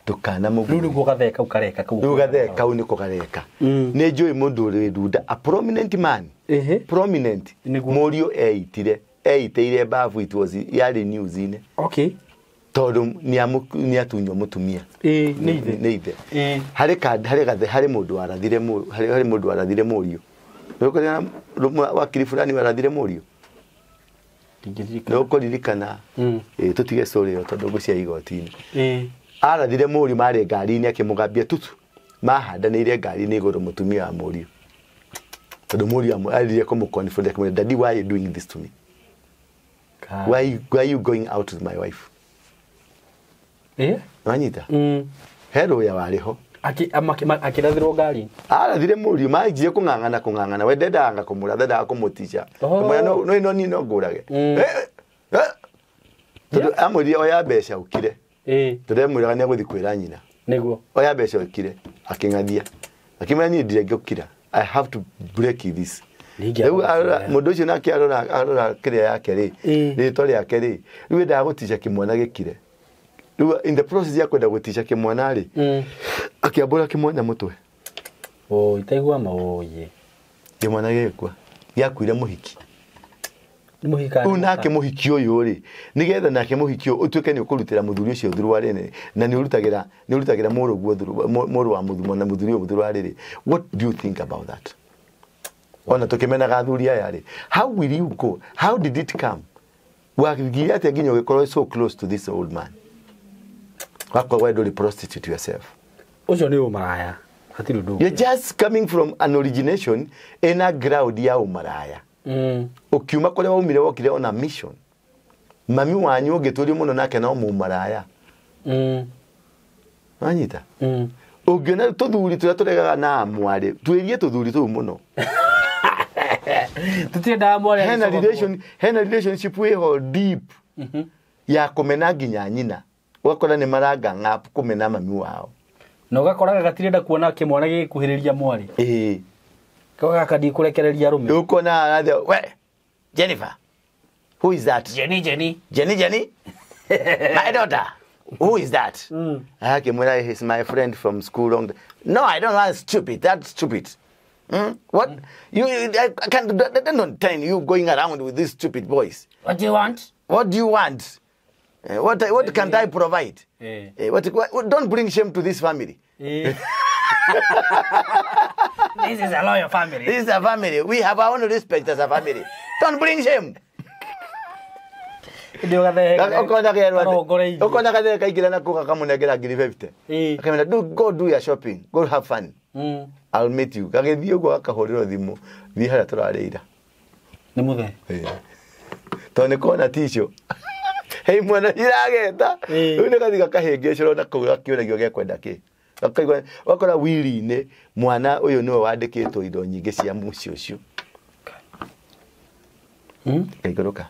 Ndũkanamũguũrie. Rĩu nĩguo gathee kau kareka kau. Rĩu gathee kau nĩko kareka. Nĩ njũĩ mũndũ ũrĩ ndunda, a prominent man. Ĩhĩ. Prominent. Nĩguo. Mũriũ eitire, eitĩire bafu it was yarĩ news-inĩ. Okay. Tondũ nĩatunywo mũtumia. Ĩĩ, nĩ ithe. Nĩ ithe. Ĩĩ. Harĩ harĩ gathe harĩ mũndũ warathire harĩ mũndũ warathire mũriũ. Nĩũkũririkana wakiri fulani warathire mũriũ? Ndingĩririkana. Nĩũkũririkana. Ĩĩ, tũtige story ĩyo tondũ ngũcia igoti-inĩ. Ĩĩ. Arathire mũriũ marĩ ngari-inĩ akĩmũgambia tutu. Mahandanĩire ngari-inĩ igũrũ mũtumia wa mũriũ. Tondũ mũriũ arire kũmũ-confront akĩmwĩra, Daddy, why are you doing this to me? Why are you going out with my wife? Ĩĩ. Wanyita? He rũya warĩ ho. Akĩrathirwo ngari. Arathire mũriũ manjie kũng'ang'ana we ndendaga kũmũratha ndendaga kũmũtica. Kũmwĩra no no no no ngũrage. Tondũ amwĩrire oya mbeca ũkire. Ĩĩ. Tondũ emwĩraga nĩegũthiĩ kwĩra nyina. Nĩguo. Oya mbeca ũkire. Akĩng'athia. Akĩmwĩra niĩ ndirengĩũkira. I have to break this. Rĩu mũndũ ũcio nake arora kĩrĩa yake rĩ, rĩtwa rĩake rĩ, rĩu endaga gũtica kĩmwana gĩkire. Rĩu in the process ya kwenda gũtica kĩmwana rĩ, akĩambũra kĩmwana mũtwe. Oi, itaigua maũyĩ. Kĩmwana gĩgĩkua. Gĩakuire mũhiki. Nĩ mũhiki kana Rĩu nĩ nake mũka? mũhiki ũyũ rĩ, nĩgetha nake mũhiki ũyũ ũtuĩke nĩ ũkũrutĩra mũthuri ũcio thuruarĩ na nĩ ũrutagĩra mũrũguo mũrũ wa mũthumo na mũthuri ũyũ thuruarĩ rĩ. What do you think about that? Ona tũkĩmenaga athuri aya rĩ, how will you go? How did it come? Wathire atĩa nginya ũgĩkorwo so close to this old man? Wakorwo we ndũrĩ prostitute yourself. Ũcio nĩ ũmaraya. Hatirĩ ũndũ ũngĩ. You're just coming from an origination in a ground ya ũmaraya. Ũkiuma kũrĩa waumire wokire on a mission. Mami wanyu ũngĩtũrio mũno nake no mũmaraya. Wanyita? Ũngĩona tũthuri tũrĩa tũregaga na mwarĩ, twĩrie tũthuri tũu mũno. Tũtiendaga mwarĩ Hena agĩcoka relation, hena relationship ĩho deep. Ya kũmena nginya nyina. Ũgakora nĩ maranga ng'ap kũmena mami wao. Na ũgakoraga gatirenda kuona kĩmwana gĩgĩkuhĩrĩria mwarĩ. Ĩĩ. Kau gaka ndikũrekereria arũme. Ũkona arathiĩ, we Jennifer, who is that? Jenny, Jenny. Jenny, Jenny? My daughter. Who is that? Akĩmwĩra, he's my friend from school long. No, I don't want stupid. That's stupid. What? You, I can't, don't tell you going around with these stupid boys. What do you want? What do you want? What can I provide? What, don't bring shame to this family. This is a loyal family. This is a family. We have our own respect as a family. Don't bring shame. Ũkona gathee kaingĩra na kũu gakamũnengera ngiri 50. Akamwĩra, go do your shopping. Go have fun. I'll meet you. Gagĩthiĩ ũguo gakahũrĩrwo thimũ. Thiĩ harĩa tũrarĩira. Nĩ mũthee. Tondũ nĩ kona tissue. Hei mwana irageta. Rĩu nĩ gathiĩ gakahĩngĩcĩrwo na kũu gakĩũragio gekwenda kĩ. Gakaigua wakora wili-inĩ mwana ũyũ nĩwe wandĩkĩtwo indo nyingĩ cia mũciĩ ũcio. Kaikũrũka.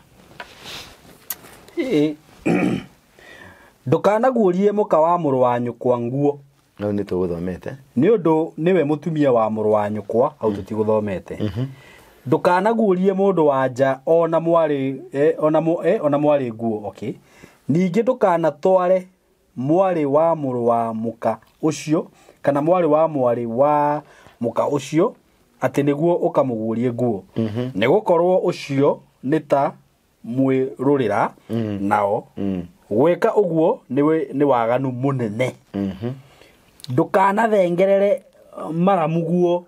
Ndũkanaguũrie mũka wa mũrũ wa nyũkwa nguo. No nĩ tũgũthomete. Nĩ ũndũ nĩwe mũtumia wa mũrũ wa nyũkwa, hau tũtigũthomete. Ndũkanaguũrie mũndũ wa nja ona mwarĩ, ona mwarĩ nguo, okay. Ningĩ ndũkanatware mwarĩ wa mũrũ wa mũka ũcio kana mwarĩ wa mwarĩ wa mũka ũcio atĩ nĩguo ũkamũguũrie nguo. Nĩgũkorwo ũcio nĩ ta mwĩrũrĩra nao. Gwĩka ũguo nĩ waganu mũnene. Ndũkanathengerere maramuguo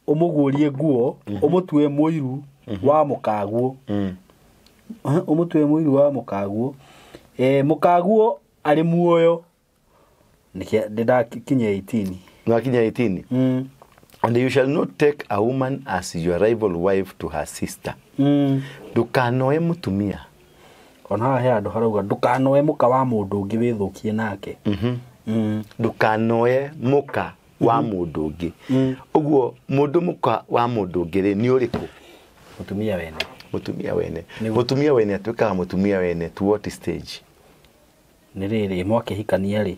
ũmũguũrie nguo, ũmũtue mũiru wa mũkaguo. Ũmũtue mũiru wa mũkaguo. Mũkaguo arĩ muoyo. Nĩkĩ ndĩrakinyia 18. Nwakinya 18. And you shall not take a woman as your rival wife to her sister. Ndukanoe mutumia. Ona haha he handũ harauga ndukanoe mũka wa mũndũ ũngĩ wĩthũkie nake. Ndukanoe mũka wa mũndũ ũngĩ. Ũguo mũndũ mũka wa mũndũ ũngĩ rĩ nĩ ũrĩkũ? Mũtumia wene. Mũtumia wene. Mũtumia wene atuĩkaga mũtumia wene to what stage? Nĩ rĩrĩ mwakĩhikania rĩ,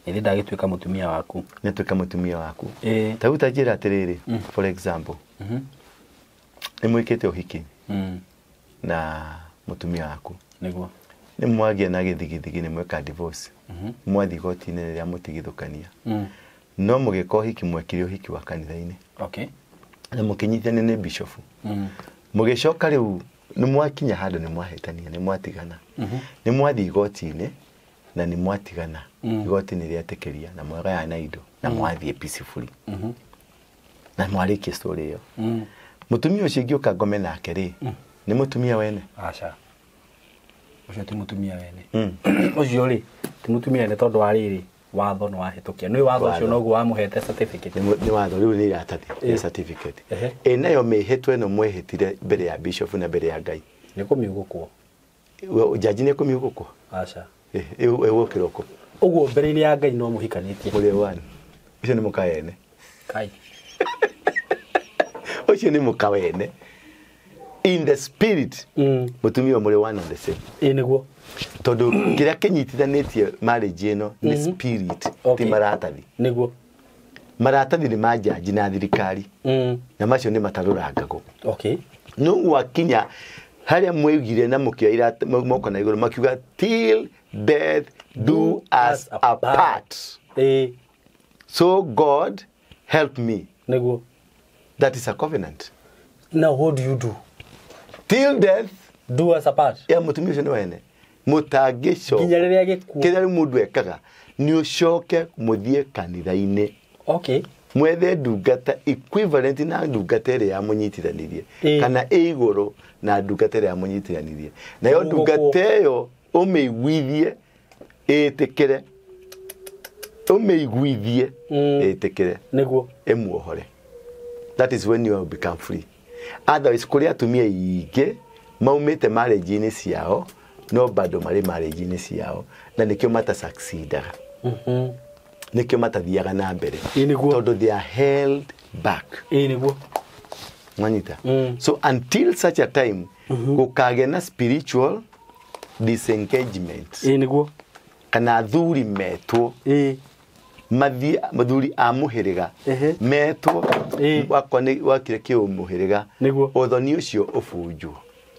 nĩ ndagĩtuĩka mũtumia waku. Nĩ atuĩka mũtumia waku. Ta rĩu ta njĩra atĩrĩrĩ, for example, nĩ mwĩkĩte ũhiki na mũtumia waku. Nĩguo. Nĩ mwagĩa na gĩthigithigi nĩ mweka divorce. Mwathiĩ igoti-inĩ rĩrĩa mũtigithũkania. No mũgĩka ũhiki mwekire ũhiki wa kanitha-inĩ. Okay. Na mũkĩnyitithania nĩ bishop. Mũgĩcoka rĩu nĩ mwakinya handũ nĩ mwahĩtania nĩ mwatigana. Nĩ mwathiĩ igoti-inĩ na nĩ mwatigana. Igoti nĩ rĩetĩkĩria na mwagayana indo na mwathiĩ peacefully. Na mwarĩkia story ĩyo. Mũtumia ũcio ingĩũka ngome nake rĩ, nĩ mũtumia wene? Aca. Ũcio ti mũtumia wene. Ũcio rĩ, ti mũtumia wene tondũ wa rĩrĩ watho nĩ wahĩtũkia. Nĩ watho ũcio noguo wamũhete certificate. Nĩ watho rĩu nĩ iratathi rĩa certificate. Ĩ nayo mĩhĩtwa ĩno mwehĩtire mbere ya bishop na mbere ya Ngai. Nĩ kũmiugũkwo. Jaji nĩ kũmiugũkwo? Aca. Ĩgũkĩrwo kũ? Ũguo mbere-inĩ ya Ngai no mũhikanĩtie. Mũrĩ one. Ũcio nĩ mũka wene. Kai. Ũcio nĩ mũka wene. In the spirit, mũtumia mũrĩ one and the same. Ĩ nĩguo. Tondũ kĩrĩa kĩnyitithanĩtie marriage ĩno nĩ spirit, ti maratathi. Nĩguo. Maratathi nĩ ma jaji na thirikari. Na macio nĩ matarũrangagwo. Okay. No gwakinya harĩa mwaugire na mũkĩoya moko na igũrũ makiuga till death do us apart. So God help me. Nĩguo. That is a covenant. Now what do you do? Till death do us apart. Ya mũtumia ũcio nĩ wene. Mũtangĩcoka. Nginya rĩrĩa gĩkuũ. Kĩrĩa rĩu mũndũ ekaga nĩ ũcoke mũthiĩ kanitha-inĩ. Okay. Mwethe ndungata equivalent na ndungata ĩrĩa yamũnyitithanirie. Kana ĩ igũrũ na ndungata ĩrĩa yamũnyitithanirie. Nayo ndungata ĩyo ũmĩiguithie ĩtĩkĩre. Ũmĩiguithie ĩtĩkĩre. Nĩguo. Ĩmuohore. That is when you will become free. Otherwise kũrĩ atumia aingĩ maumĩte marriage-inĩ ciao no bado marĩ marriage-inĩ ciao na nĩkĩo mata succeedaga. Nĩkĩo matathiaga na mbere. Tondũ they are held back. Nĩguo. Mwanyita. So until such a time gũkagĩa na spiritual disengagement. Nĩguo. Kana athuri metwo. Mathuri a mũhĩrĩga metwo wakwa nĩ wakire kĩũ mũhĩrĩga. Nĩguo. Ũthoni ũcio ũbunjwo.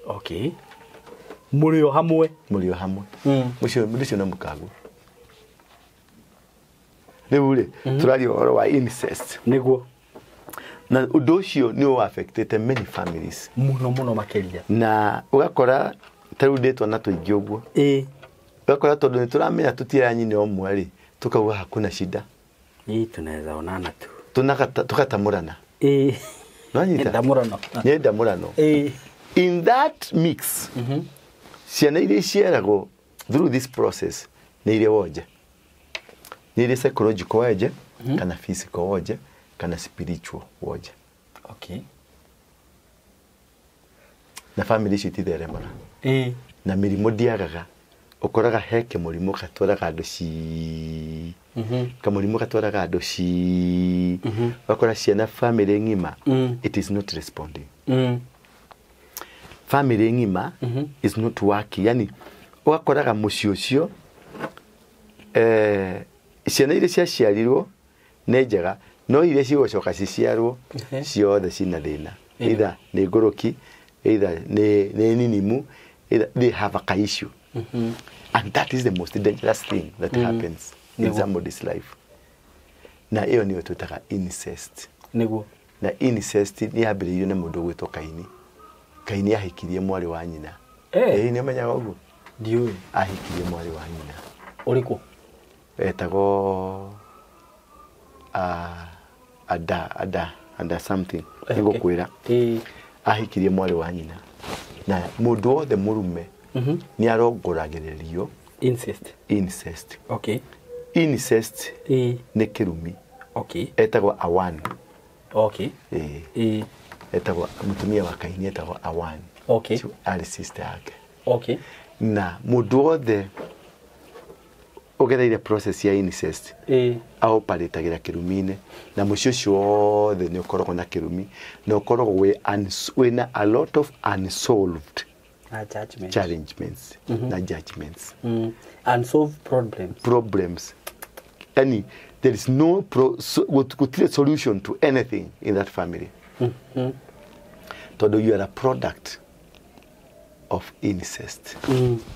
Okay. Mũrĩ o hamwe. Mũrĩ o hamwe. Mũcio mũndũ ũcio no mũkaguo. Rĩu rĩ, tũraria ũhoro wa incest. Nĩguo. Na ũndũ ũcio nĩ ũ affectĩte many families. Mũno mũno makĩria. Na ũgakora ta rĩu ndĩ twana tũingĩ ũguo. Ũgakora tondũ nĩ tũramenya tũtira nyina ũmwe rĩ, tukauga hakuna shida. Tunaweza onana tu. Tukatamurana. Nwanyita? Ndamurano. Nĩ ndamurano. In that mix, ciana iria iciaragwo through this process nĩ iria wonje. Nĩ iria psychological wonje, kana physical wonje, kana spiritual wonje. Okay. Na family icio ititheremaga. Na mĩrimũ ndĩagaga. Ũkoraga he kĩmũrimũ gatwaraga andũ ci. Kamũrimũ gatwaraga andũ ci. Ũgakora ciana family ng'ima, it is not responding. Family ng'ima is not working. Yani ũgakoraga mũciĩ ũcio ciana iria ciaciarirwo nĩ njega no iria cigũcoka ciciarwo ciothe cina thĩna. Either nĩ ngũrũki, either nĩ ninimu, either they have a issue. And that is the most dangerous thing that happens in somebody's life. Na ĩyo nĩyo twĩtaga incest. Nĩguo. Na incest nĩ yambĩrĩirio nĩ mũndũ ũgwĩtwo Kaini. Kaini ahikirie mwarĩ wa nyina. Nĩ ũmenyaga ũguo? Ndiũĩ. Ahikirie mwarĩ wa nyina. Ũrĩkũ? Etagwo Ada something. Nĩngũkwĩra. Ahikirie mwarĩ wa nyina. Na mũndũ wothe mũrume nĩ arongoragĩrĩrio incest. Incest. Okay. Incest nĩ kĩrumi. Okay. Etagwo Awan. Okay. Eh. Etagwo mutumia wa Kaini etagwo Awan. Okay. Ũcio arĩ sister yake. Okay. Na mũndũ wothe ũgereire process ya incest aoparetagĩra kĩrumi-inĩ, na mũciĩ ũcio wothe nĩ ũkoragwo na kĩrumi, na ũkoragwo wĩna a lot of unsolved na judgments. Challengements na judgments. Unsolved problems. Problems. Yani there is no gũtirĩ solution to anything in that family. Tondũ you are a product of incest.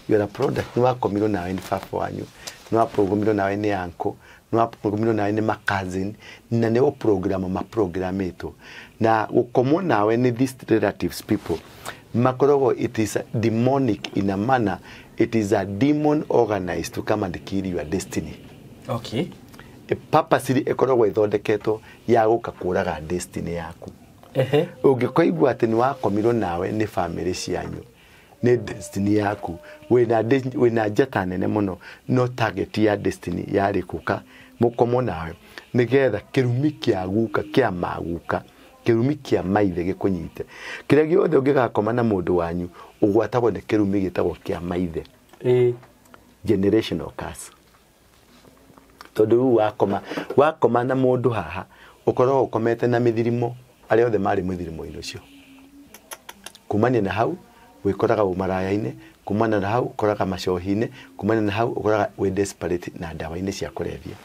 You are a product. Nĩ wakomirwo nawe nĩ baba wanyu, nĩ waprogramirwo nawe nĩ uncle, nĩ waprogramirwo nawe nĩ ma cousin, na nĩ gũprogram maprogramitwo. Na gũkomwo nawe nĩ these relatives people makoragwo, it is a demonic in a manner, it is a demon organized to come and kill your destiny. Okay. Purposely ĩkoragwo ĩthondeketwo ya gũka kũraga destiny yaku. Ũngĩkoigua atĩ nĩ wakomirwo nawe nĩ family cianyu, nĩ destiny yaku, wĩna njata nene mũno, no target ya destiny yarĩ kũka mũkomwo nawe nĩgetha kĩrumi kĩa guka kĩa maguka, kĩrumi kĩa maithe gĩkũnyite. Kĩrĩa gĩothe ũngĩgakoma na mũndũ wanyu ũgwatagwo nĩ kĩrumi gĩtagwo kĩa maithe. Generational curse. Tondũ rĩu wakoma na mũndũ haha ũkoragwo ũkomete na mĩthirimo arĩa othe marĩ mũthirimo-inĩ ũcio. Kumania na hau wĩkoraga ũmaraya-inĩ, kumana na hau ũkoraga macohi-inĩ, kumana na hau ũkoraga wĩ desperate na ndawa-inĩ cia kũrebia.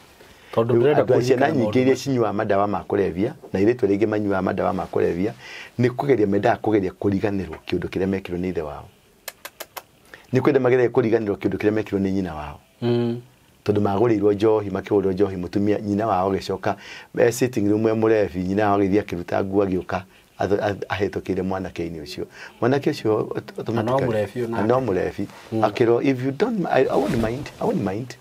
Tondũ ndĩrenda Andũ a ciana kũririkana nyingĩ maũndũ iria cinyuaga madawa ma kũrebia na airĩtu arĩa aingĩ manyuaga madawa ma kũrebia nĩ kũgeria mendaga kũgeria kũriganĩrwo kĩũndũ kĩrĩa mekirwo nĩ ithe wao, nĩ kwenda mageragia kũriganĩrwo kĩũndũ kĩrĩa mekirwo nĩ nyina wao. Tondũ magũrĩirwo njohi, makĩgũrĩrwo njohi, mũtumia nyina wao agĩcoka sitting room e mũrebi, nyina wao agĩthiĩ akĩruta nguo agĩũka ahĩtũkĩire mwanake-inĩ ũcio. Mwanake ũcio Na no mũrebi onake. Na no mũrebi. Akĩrwo, if you don't, I won't mind, I won't mind.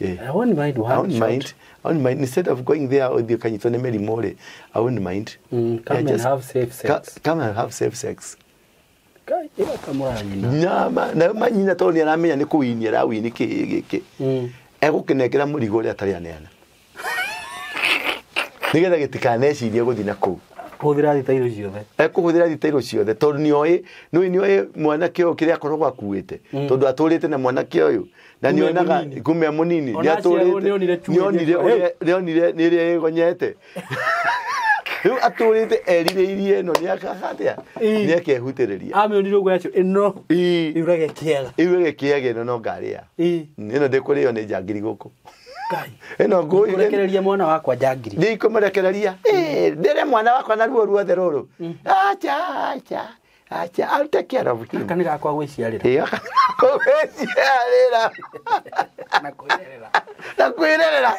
I won't mind I one won't shot. mind. I won't mind. Instead of going there ũthiĩ ũkanyitwo nĩ mĩrimũ rĩ, I won't mind. Come and just have safe sex. Come and have safe sex. Kai, ĩgakamũra nyina. Na manyina tondũ nĩ aramenya nĩ kũwinia arawini kĩ gĩkĩ. Egũkĩnengera mũrigo ũrĩa atarĩ aneana. Nĩgetha gĩtikanecirie gũthiĩ na kũu. Kũhũthĩra thitairũ ciothe. Ekũhũthĩra thitairũ ciothe tondũ nĩoĩ mwanake ũyũ kĩrĩa akoragwo akuĩte. Tondũ atũrĩte na mwanake ũyũ. Na Kuma e nĩonaga mũnini. kuma e mũnini. Ona aciarwo nĩonire cuma Nĩonire ĩgĩkua. ũrĩa, nĩonire nĩ ĩrĩa ĩgonyete. Rĩu atũrĩte erirĩirie ĩno nĩakaga atĩa? Nĩakehutĩrĩria. Amĩonire ũguo yacio ĩno. Ĩurage kĩaga. Ĩurage kĩaga ĩno no ngarĩa. Ĩno ndĩkũrĩo nĩ njangiri gũkũ. Ngai. Ĩno ngũi. Ndikũrekereria mwana wakwa njangiri. Ndikũmũrekereria. Ndĩre mwana wakwa na ruo ruothe rũrũ. Acha, acha. Acha, I'll take care of him. Gaka nĩ gakwa gwĩciarĩra. Gaka gwĩciarĩra. Na kwĩrerera. Na kwĩrerera.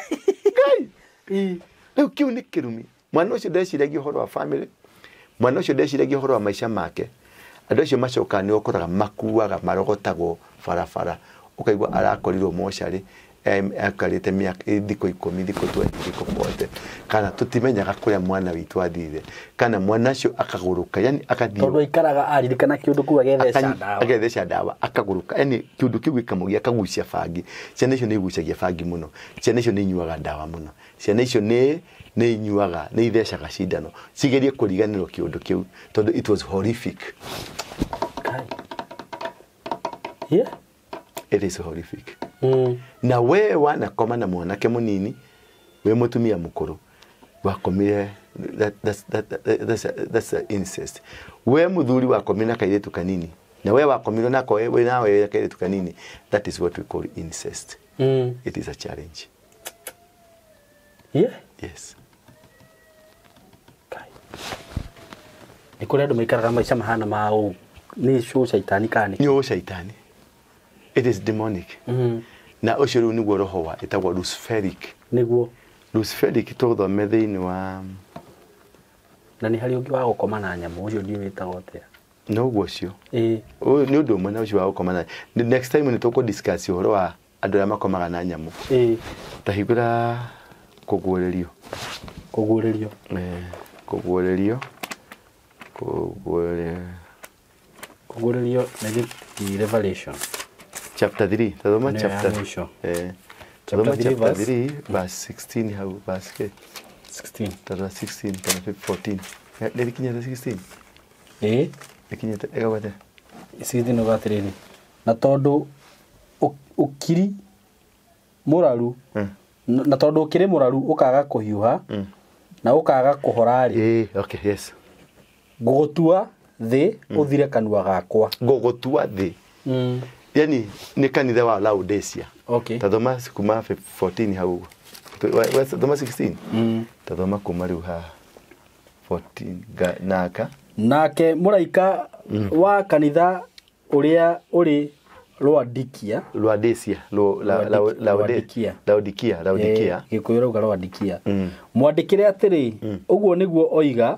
Ngai. Rĩu kĩu nĩ kĩrumi. Mwana ũcio ndeciragia ũhoro wa family. Mwana ũcio ndeciragia ũhoro wa maica make. Andũ acio macokaga nĩ ũkoraga makuaga marogotagwo barabara. Ũkaigua arakorirwo mocarĩ, aikarĩte mĩaka thikũ 10, thikũ 20, thikũ 40. Kana tũtimenyaga kũrĩa mwana witũ athire. Kana mwana ũcio akagũrũka, yani akathiĩ. Tondũ aikaraga aririkana kĩũndũ kĩu agetheca ndawa. Agetheca ndawa, akagũrũka. Yani kĩũndũ kĩu gĩkamũgia, akagucia bangi. Ciana icio nĩ igucagia bangi mũno. Ciana icio nĩ inyuaga ndawa mũno. Ciana icio nĩ inyuaga, nĩ ithecaga cindano. Cigerie kũriganĩrwo kĩũndũ kĩu tondũ it was horrific. Kai. Yeah. It is horrific. Na we wanakoma na mwanake mũnini, we mũtumia mũkũrũ, wakomire, that's a incest. We mũthuri wakomire na kairĩtu kanini, na we wakomire nako we nawe na kairĩtu kanini, that is what we call incest. It is a challenge. Yeah. Yes. Kai. Nĩ kũrĩ andũ maikaraga maica mahana ma ũũ. Nĩ cũ caitani kana nĩ? Nĩ ũũ caitani. It is demonic. Na ũcio rĩu nĩguo roho wa ĩtagwo Luciferic. Nĩguo. Luciferic tũthome thĩinĩ wa Na nĩ harĩ ũngĩ wa gũkoma na nyamũ, ũcio ndiũĩ wĩtagwo atĩa. Noguo ũcio. Ũyũ nĩ ũndũ ũmwe na ũcio wa gũkoma na next time nĩ tũkũ discuss ũhoro wa andũ arĩa makomaga na nyamũ. Ta hingũra kũguũrĩrio. Kũguũrĩrio. Kũguũrĩrio. Kũguũrĩrio na gĩ Revelation. Chapter 3. Tathoma Nĩyo ya chapter mũico. Thoma 3 chapter verse 3 verse 16 hau verse 16. Tarora 16 kana 14. Nĩrĩkinyĩte 16? Ĩĩ. Ĩkinyĩte ĩgagwete. 16 uga atĩrĩrĩ, na tondũ ũkiri mũraru, na tondũ ũkĩrĩ mũraru ũkaga kũhiũha na ũkaga kũhora-rĩ, Ĩĩ, okay, yes. Ngũgũtua thĩ ũthire kanua gakwa. Ngũgũtua thĩ. Yani nĩ kanitha wa Laodicea. Okay. Tathoma kuma 14 hau ũguo. Thoma 16. Tathoma kuma rĩu haha 14 naka. Nake mũraika wa kanitha ũrĩa ũrĩ Laodikia. Laodicea, Laodikia. Laodikia, Laodikia. Gĩkũyũ rauga Laodikia. Mwandĩkĩre atĩrĩ, ũguo nĩguo oiga,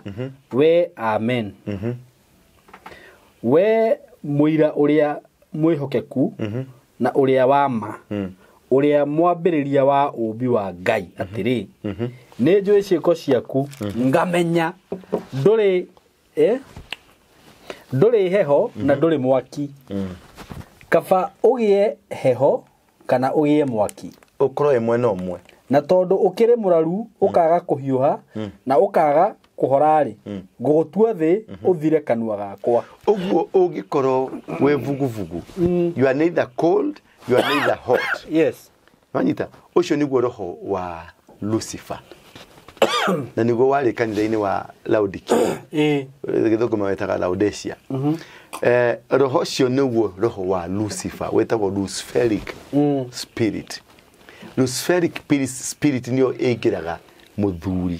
we amen. We mũira ũrĩa mwĩhokeku na ũrĩa wa ma, ũrĩa mwambĩrĩria wa ũũmbi wa Ngai atĩrĩ, nĩ njũĩ ciĩko ciaku, ngamenya ndũrĩ ndũrĩ heho na ndũrĩ mwaki. Kaba ũgĩe heho kana ũgĩe mwaki. Ũkorwo wĩ mwena ũmwe. Na tondũ ũkĩrĩ mũraru ũkaga kũhiũha na ũkaga kũhora-rĩ, ngũgũtua thĩ ũthire kanua gakwa. Ũguo ũngĩkorwo wĩ vuguvugu, you are neither cold, you are neither hot. Yes. Wanyita, ũcio nĩguo roho wa Lucifer. Na nĩguo warĩ kanitha-inĩ wa Laodikia. Gĩthũngũ mawĩtaga Laodicea. Roho ũcio nĩguo roho wa Lucifer, wĩtagwo Luciferic spirit. Luciferic spirit nĩyo ĩingĩraga mũthuri,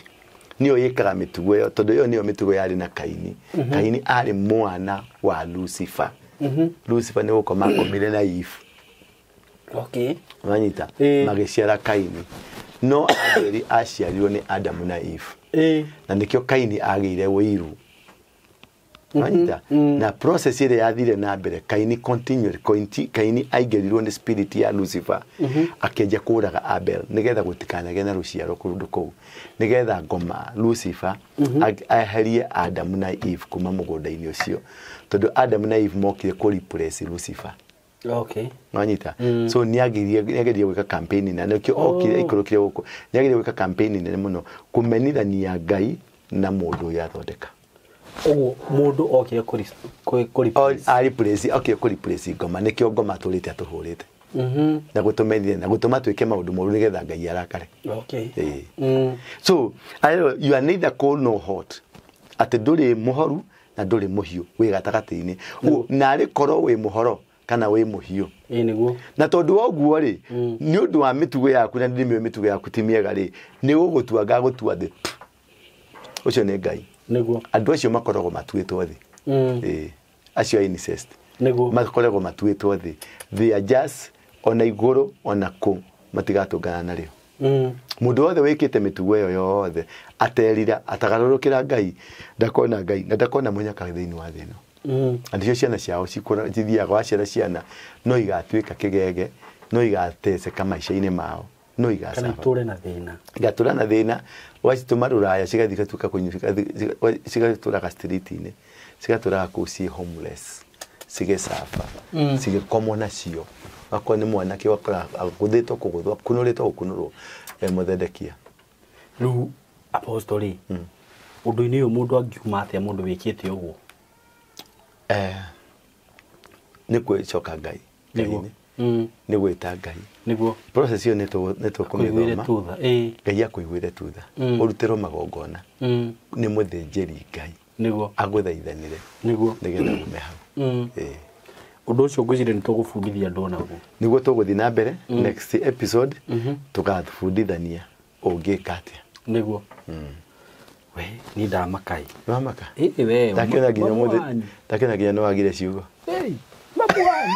nĩyo ĩkaga mĩtugo ĩyo, tondũ ĩyo nĩyo mĩtugo yarĩ na Kaini. Kaini arĩ mwana wa Lucifer. Lucifer nĩ gũkoma akomire na Eve. Okay. Wanyita, magĩciara Kaini. No Abeli aciarirwo nĩ Adamu na Eve. Na nĩkĩo Kaini agĩire ũiru. Wanyita, na process ĩrĩa yathire na mbere, Kaini continued, Kaini aingĩrirwo nĩ spirit ya Lucifer, akĩanjia kũũraga Abel nĩgetha gũtikanagĩe na rũciaro kũndũ kũu, nĩgetha ngoma Lucifer eherie Adamu na Eve kuma mũgũnda-inĩ ũcio, tondũ Adamu na Eve mokire kũ replace Lucifer. Okay. Wanyita. So nĩageririe gwĩka campaign na nĩkĩo okire ikũrũkire gũkũ. Nĩageririe gwĩka campaign nene mũno kũmenithania Ngai na mũndũ ũrĩa athondeka. Ũguo mũndũ okire kũ replace. A replace, okire kũ replace ngoma, nĩkĩo ngoma tũrĩte atũhũrĩte. Na gũtũmenithia na gũtũma twĩke maũndũ moru nĩgetha Ngai arakare. Okay. So, you are neither cold nor hot. Atĩ ndũrĩ mũhoru na ndũrĩ mũhiũ, wĩ gatagatĩ-inĩ. Ũguo narĩ korwo wĩ mũhoro kana wĩ mũhiũ. Nĩguo. Na tondũ wa ũguo rĩ, nĩ ũndũ wa mĩtugo yaku na nĩndĩmĩũĩ mĩtugo yaku ti mĩega rĩ, nĩ gũgũtua ngagũtua thĩ. Ũcio nĩ Ngai. Nĩguo. Andũ acio makoragwo matuĩtwo thĩ. Acio a incest. Nĩguo. Makoragwo matuĩtwo thĩ. They are just ona igũrũ ona kũ matigatũngana narĩo. Mũndũ wothe wĩkĩte mĩtugo ĩyo yothe aterira atagarũrũkĩra Ngai, ndakona Ngai na ndakona mũnyaka thĩinĩ wa thĩ ĩno. Na nĩcio ciana ciao cithiaga waciara ciana no igatuĩka kĩgege, no igateceka maica-inĩ mao, no igacaba. Kana itũre na thĩna. Igatũra na thĩna, ũgacitũma rũraya cigathiĩ igatuĩka kũnyua, cigatũraga street-inĩ, cigatũraga kũu ciĩ homeless, cigĩcaba, cigĩkomwo nacio. Akorwo nĩ mwanake ũgakora agũthĩtwo kũgũthwo, akunũrĩtwo gũkunũrwo, mũthendekia. Rĩu apostle rĩ, ũndũ-inĩ ũyũ mũndũ angiuma atĩa mũndũ wĩkĩte ũguo? Nĩ kwĩcoka Ngai. Nĩguo. Nĩ gwĩta Ngai. Nĩguo. Process ĩyo nĩ tũkũmĩthoma. Ngai akũiguĩre thutha. Ũrutĩrwo magongona. Nĩ mũthĩnjĩri Ngai. Nĩguo. Agũthaithanĩre. Nĩguo. Nĩgetha ume hau. Ũndũ ũcio ngwĩciria nĩ tũgũbundithia andũ onaguo. Nĩguo tũgũthiĩ na mbere next episode tũgabundithania ũngĩka atĩa. Nĩguo. We ni ndamaka. Wamaka? Ĩĩ we. Ndakĩona nginya ũmũthĩ. Ndakĩona nginya nĩ wagire ciugo. Mamu wanyu.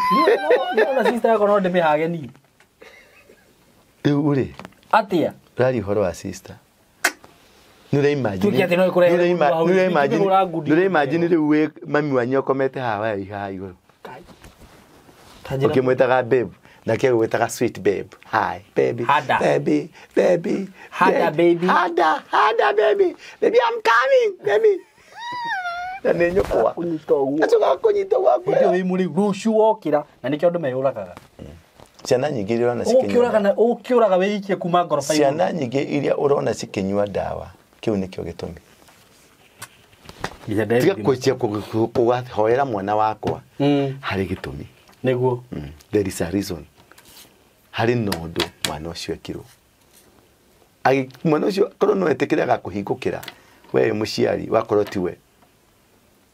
Nĩ ona sister yakwa no ndĩmĩhage niĩ. Rĩu rĩ. Atĩa? Ũraria ũhoro wa sister. Nĩ ũra Tuge atĩ no ĩkũrehere mũndũ hau, imagine. Nĩ ũra imagine rĩu wĩ mami wanyu akomete haha waya haha igũrũ. Ũkĩmwĩtaga babe. Nake agwĩtaga sweet babe. Hi baby. Hada. Baby, baby. Hada baby. Hada, hada baby. Baby I'm coming, baby. Na nĩ nyũkwa. Kũnyita ũguo. Acoka kũnyita ũguo. Hĩndĩ ĩyo wĩ mũrĩu rũciũ wokĩra na nĩkĩo andũ meyũragaga. Ciana nyingĩ iria ũrona cikĩnyua Ũkĩũraga wĩikie kuma ngoroba igũrũ. Ciana nyingĩ iria ũrona cikĩnyua ndawa kĩu nĩkĩo gĩtũmi. Tiga kũicia kũhoera mwana wakwa harĩ gĩtũmi. Nĩguo. There is a reason. Harĩ na ũndũ mwana ũcio ekirwo. Mwana ũcio korwo no etĩkĩre agakũhingũkĩra we wĩ mũciari wakorwo tiwe.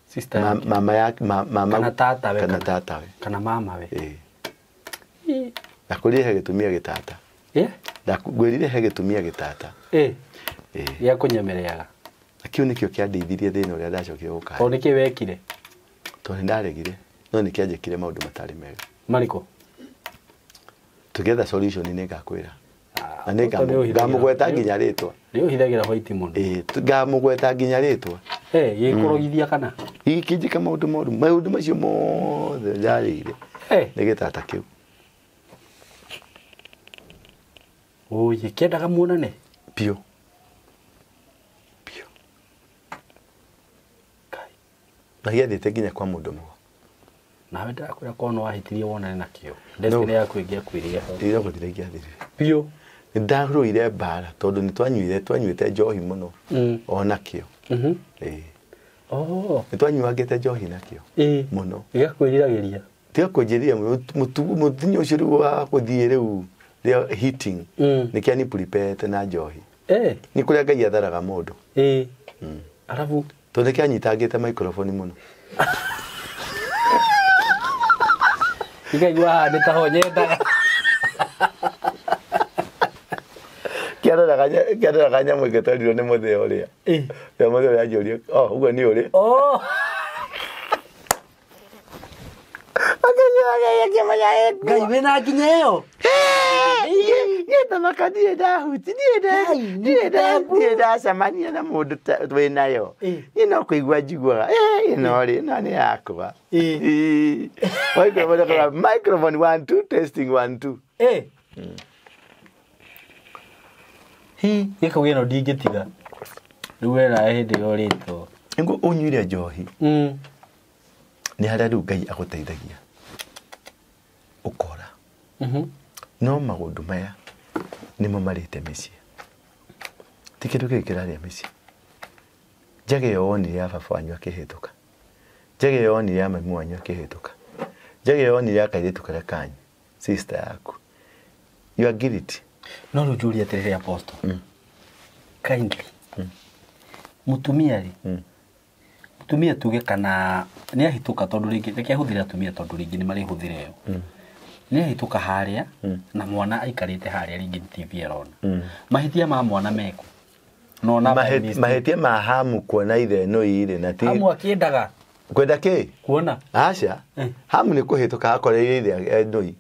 Sister mama ya mama kana tata we kana tata we kana mama we. Eh. Ndakwĩrire he gĩtumia gĩtata. Eh? Ndakwĩrire he gĩtumia gĩtata. Eh. Eh. Gĩa kũnyemereaga. Na kĩu nĩkĩo kĩandeithirie thĩna ũrĩa ndacokire gũkaria. Tondũ nĩkĩ wekire? Tondũ nĩndaregire. No nĩkĩanjĩkire maũndũ matarĩ mega. Marĩkũ? Together solution nĩngakwĩra. Na nĩngamũgweta nginya rĩtwa. Nĩũhithagĩra white mũno. Eh, ngamũgweta nginya rĩtwa. Eh, gĩkũrogithia kana? Gĩkĩnjĩka maũndũ moru. Maũndũ macio mothe ndarĩire. Eh. Nĩ gĩtata kĩu. Oye, kĩendaga muonane? Biũ. Biũ. Kai. Na gĩathiĩte nginya kwa mũndũ mũgo. Nawe ndĩrakwĩra korwo nĩ wahĩtirie wonane nakĩo. Destiny yaku ĩngĩakuĩrĩire ho. Ĩrĩa gũthira ingĩathirire. Biũ. Nĩndarũire mbara tondũ nĩtwanyuĩte njohi mũno. Ona kĩo. Ĩĩ. Oh. Nĩtwanyuangĩte njohi nakĩo. Ĩĩ. Mũno. Gĩgakwĩriragĩria. Tiga kũnjĩrĩria mũthenya ũcio rĩu wa gũthiĩ rĩu rĩa heating. Nĩkĩo ni prepare na njohi. Eh. Nĩ kũrĩa Ngai atharaga mũndũ. Ĩĩ. Arabu tondũ nĩkĩanyitangĩte microphone mũno. Ikaigua haha nĩ taho nyendaga. Kĩaroraga nyamũ ĩngĩ nĩ mũthee ũrĩa. Ĩĩ. Ũrĩa mũthee ũrĩa anjũria, oh, ũguo nĩ ũrĩ. Oh. Ngai wĩna nginya ĩyo. Niĩ ndirĩ ndahuti, ndirĩ ndacemania na mũndũ wĩnayo. Niĩ no kũigua njiguaga, ĩno rĩ, ĩno nĩ yakwa. Microphone 1 2 testing 1 2. Eh. Hi, gĩkũ gĩno ndingĩtiga. Rĩu we nawe hĩndĩ ĩyo ũrĩtwo. Nĩguo ũnyuire njohi. Nĩ harĩa rĩu Ngai agũteithagia. Ũkora. No maũndũ maya nĩmo marĩte mĩciĩ. Ti kĩndũ kĩngĩ kĩrarĩa mĩciĩ. Njage ĩyo wonire ya baba wanyu akĩhĩtũka. Njage ĩyo wonire ya mami wanyu akĩhĩtũka. Njage ĩyo wonire ya kairĩtu karĩa kanyu, sister yaku. You are guilty. No rĩu njũrie atĩrĩrĩ Apostle. Kindly. Mũtumia rĩ. Mũtumia tuge kana nĩ ahĩtũka tondũ rĩngĩ reke ahũthĩre atumia tondũ rĩngĩ nĩ marĩhũthĩra ĩyo. Nĩ ahĩtũka harĩa na mwana aikarĩte harĩa rĩngĩ nĩ TV arona. Mahĩtia ma mwana meko. No na mahĩtia ma Hamu kuona ithe no irĩ na ti Hamu akĩendaga kwenda kĩ? Kuona. Aca. Hamu nĩ kũhĩtũka akoreire ithe ndũi.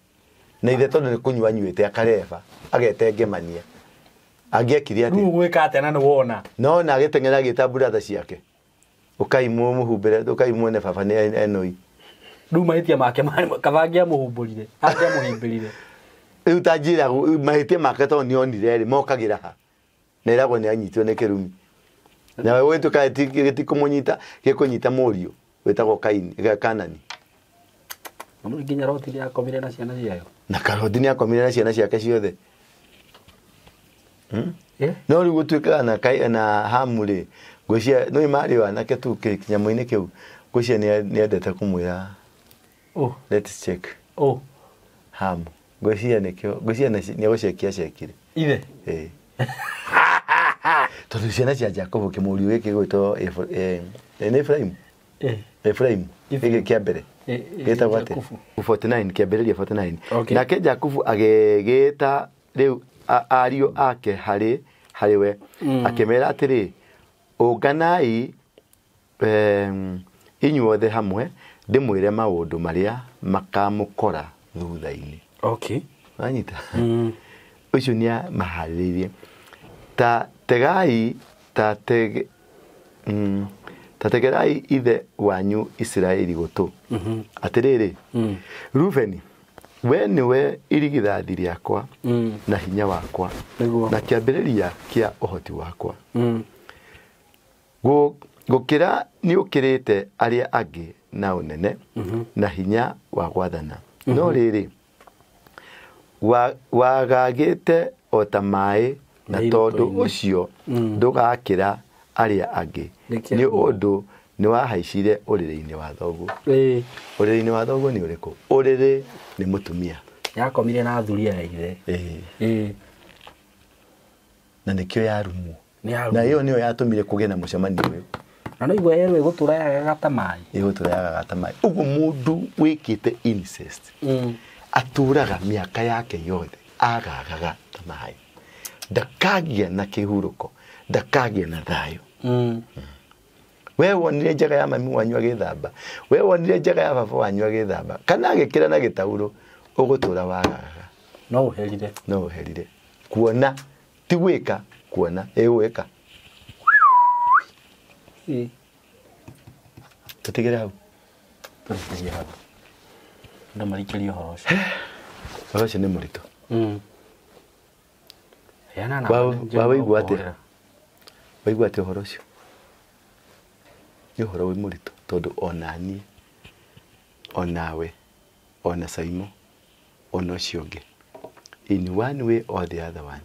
Na ithe tondũ nĩ kũnyua anyuĩte akareba agetengemania. Angĩekire atĩa? Rĩu gwĩka atĩa na nĩ wona? No na agĩteng'era agĩta brother ciake. Ũkai mũhumbĩre, ũkai muone baba nĩ enoi. Rĩu mahĩtia make kaba angĩamũhumbũrire, angĩamũhimbĩrire. Rĩu ta njĩra mahĩtia make tondũ nĩonire rĩ mokagĩra ha. Na ĩragwo nĩ anyitirwo nĩ kĩrumi. Nawe ũgĩtuĩka gĩtikũmũnyita, gĩkũnyita mũriũ wĩtagwo Kaini, Kanani. No nginya Loti nĩakomire na ciana ciayo. Na Loti nĩakomire na ciana ciake ciothe. No rĩu gũtuĩkaga na Hamu rĩ, ngwĩciria no marĩ anake tu kĩnyamũ-inĩ kĩu, ngwĩciria nĩendete kũmwĩra oh, let's check. Oh. Hamu. Ngwĩciria nĩkĩo, ngwĩciria nĩegũcekia cekire. Ithe? Ĩĩ. Tondũ ciana cia Jakubu kĩmũriũ gĩkĩ gĩgwĩtwo nĩ Efraimu? Efraimu. Gĩkĩ kĩa mbere. Gĩtagwo atĩa? 49, kĩambĩrĩria 49. Okay. Nake Jakubu agĩgĩta rĩu ariũ ake harĩ we akĩmera atĩrĩ, ũnganai inyuothe hamwe ndĩmwĩre maũndũ marĩa makamũkora thutha-inĩ. Okay. Wanyita? Ũcio nĩ amaharĩrĩirie. Ta tegai ta tegerai ithe wanyu Isiraeli gũtũ. Atĩrĩrĩ, Rubeni, we nĩwe irigithathi rĩakwa na hinya wakwa na kĩambĩrĩria kĩa ũhoti wakwa. Gũkĩra nĩũkĩrĩte arĩa angĩ na ũnene na hinya wa gwathana. No rĩrĩ, Wagagĩte o ta maĩ na tondũ ũcio ndũgakĩra arĩa angĩ nĩ ũndũ nĩ wahaicire ũrĩrĩ-inĩ wa thoguo. Ũrĩrĩ-inĩ wa thoguo nĩ ũrĩkũ? Ũrĩrĩ nĩ mũtumia. Yakomire na athuri a ithe. Na nĩkĩo yarumwo. Na ĩyo nĩyo yatũmire kũgĩe na mũcemanio ũyũ. Na no igua yerwo ĩgũtũra yagaga ta maĩ. Ĩgũtũra yagaga ta maĩ. Ũguo mũndũ wĩkĩte incest atũraga mĩaka yake yothe agagaga ta maĩ. Ndakagĩa na kĩhurũko, ndakagĩa na thayũ. We wonire njaga ya mami wanyu agĩthamba, we wonire njaga ya baba wanyu agĩthamba, kana agĩkĩra na gĩtaurũ, ũgũtũra wagaga. No ũherire. No ũherire. Kuona ti gwĩka, kuona ĩgwĩka. Tũtigĩre hau. Tũtigĩre hau. Andũ marikĩrie ũhoro ũcio. Ũhoro ũcio nĩ mũritũ. Waigua atĩa? Waigua atĩa ũhoro ũcio? Nĩ ũhoro wĩ mũritũ tondũ ona niĩ, onawe, ona Saimo, ona ũcio ũngĩ, in one way or the other one,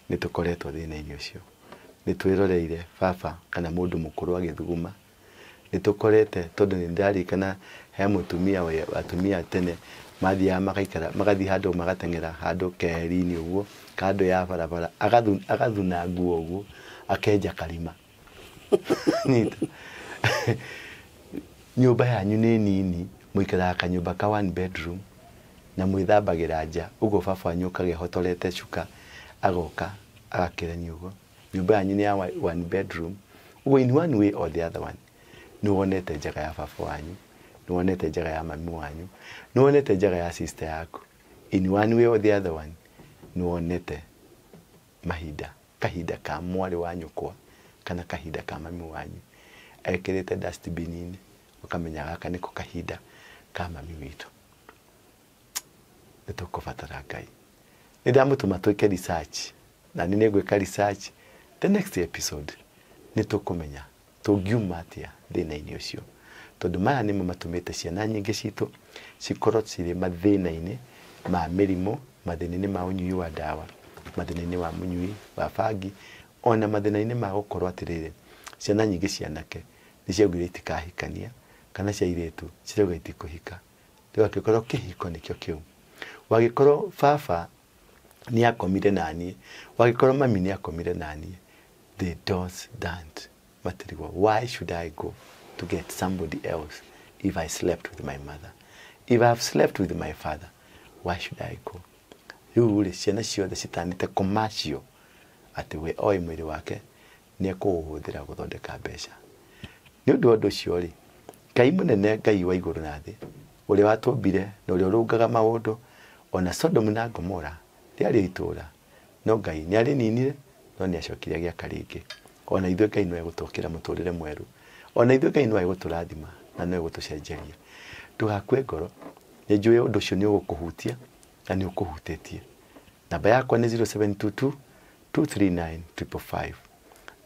nĩ tũkoretwo thĩna-inĩ ũcio. Nĩ twĩroreire baba kana mũndũ mũkũrũ agĩthuguma. Nĩ tũkorete tondũ nĩ ndĩraririkana he mũtumia atumia tene mathiaga magaikara magathiĩ handũ magateng'era handũ keheri-inĩ ũguo kando ya barabara agathuna nguo ũguo akenja karima. Nyita. Nyũmba yanyu nĩ nini, mũikaraga kanyũmba ka one bedroom na mwĩthambagĩra nja ũguo baba wanyu okaga ehotorete cuka agoka agakĩrania ũguo. Nyũmba yanyu nĩ ya one bedroom ũguo in one way or the other one nĩ wonete njaga ya baba wanyu, nĩ wonete njaga ya mami wanyu, nĩ wonete njaga ya sister yaku. In one way or the other one nĩ wonete mahinda kahinda ka mwarĩ wa nyũkwa kana kahinda ka mami wanyu ekĩrĩte dustbin-inĩ ũkamenya gaka nĩko kahinda ka mami witũ. Nĩ tũkũbatara Ngai. Nĩ ndamũtũma twĩke research na nĩ nĩngwĩka research the next episode nĩ tũkũmenya tũngiuma atĩa thĩna-inĩ ũcio tondũ maya nĩmo matũmĩte ciana nyingĩ citũ cikorwo cirĩ mathĩna-inĩ ma mĩrimũ, mathĩna-inĩ ma ũnyui wa ndawa, mathĩna-inĩ wa mũnyui wa bangi, ona mathĩna-inĩ ma gũkorwo atĩrĩrĩ ciana nyingĩ cianake nĩ ciaugire itikahikania kana cia airĩtu cirauga itikũhika. Rĩu kĩhiko nĩkĩo kĩu. Wagĩkorwo baba nĩ akomire naniĩ, wagĩkorwo mami nĩ akomire naniĩ, they don't dance material. Why should I go to get somebody else if I slept with my mother? If I have slept with my father, why should I go? Rĩu rĩ ciana ciothe citanĩte commercial atĩ we oĩ mwĩrĩ wake nĩ ekũũhũthĩra gũthondeka mbeca. Nĩ ũndũ wa ũndũ ũcio rĩ, Ngai mũnene, Ngai wa igũrũ na thĩ, ũrĩa watũmbire na ũrĩa ũrũngaga maũndũ, ona Sodom na Gomora rĩarĩ itũũra, no Ngai nĩ arĩninire, no nĩ acokire agĩaka rĩngĩ. Ona ithuĩ Ngai no egũtũkĩra mũtũrĩre mwerũ, ona ithuĩ Ngai no egũtũrathima na no egũtũcenjeria. Ndũgakue ngoro, nĩ njũĩ ũndũ ũcio nĩ ũgũkũhutia na nĩ ũkũhutĩtie. Namba yakwa nĩ 0722 239 555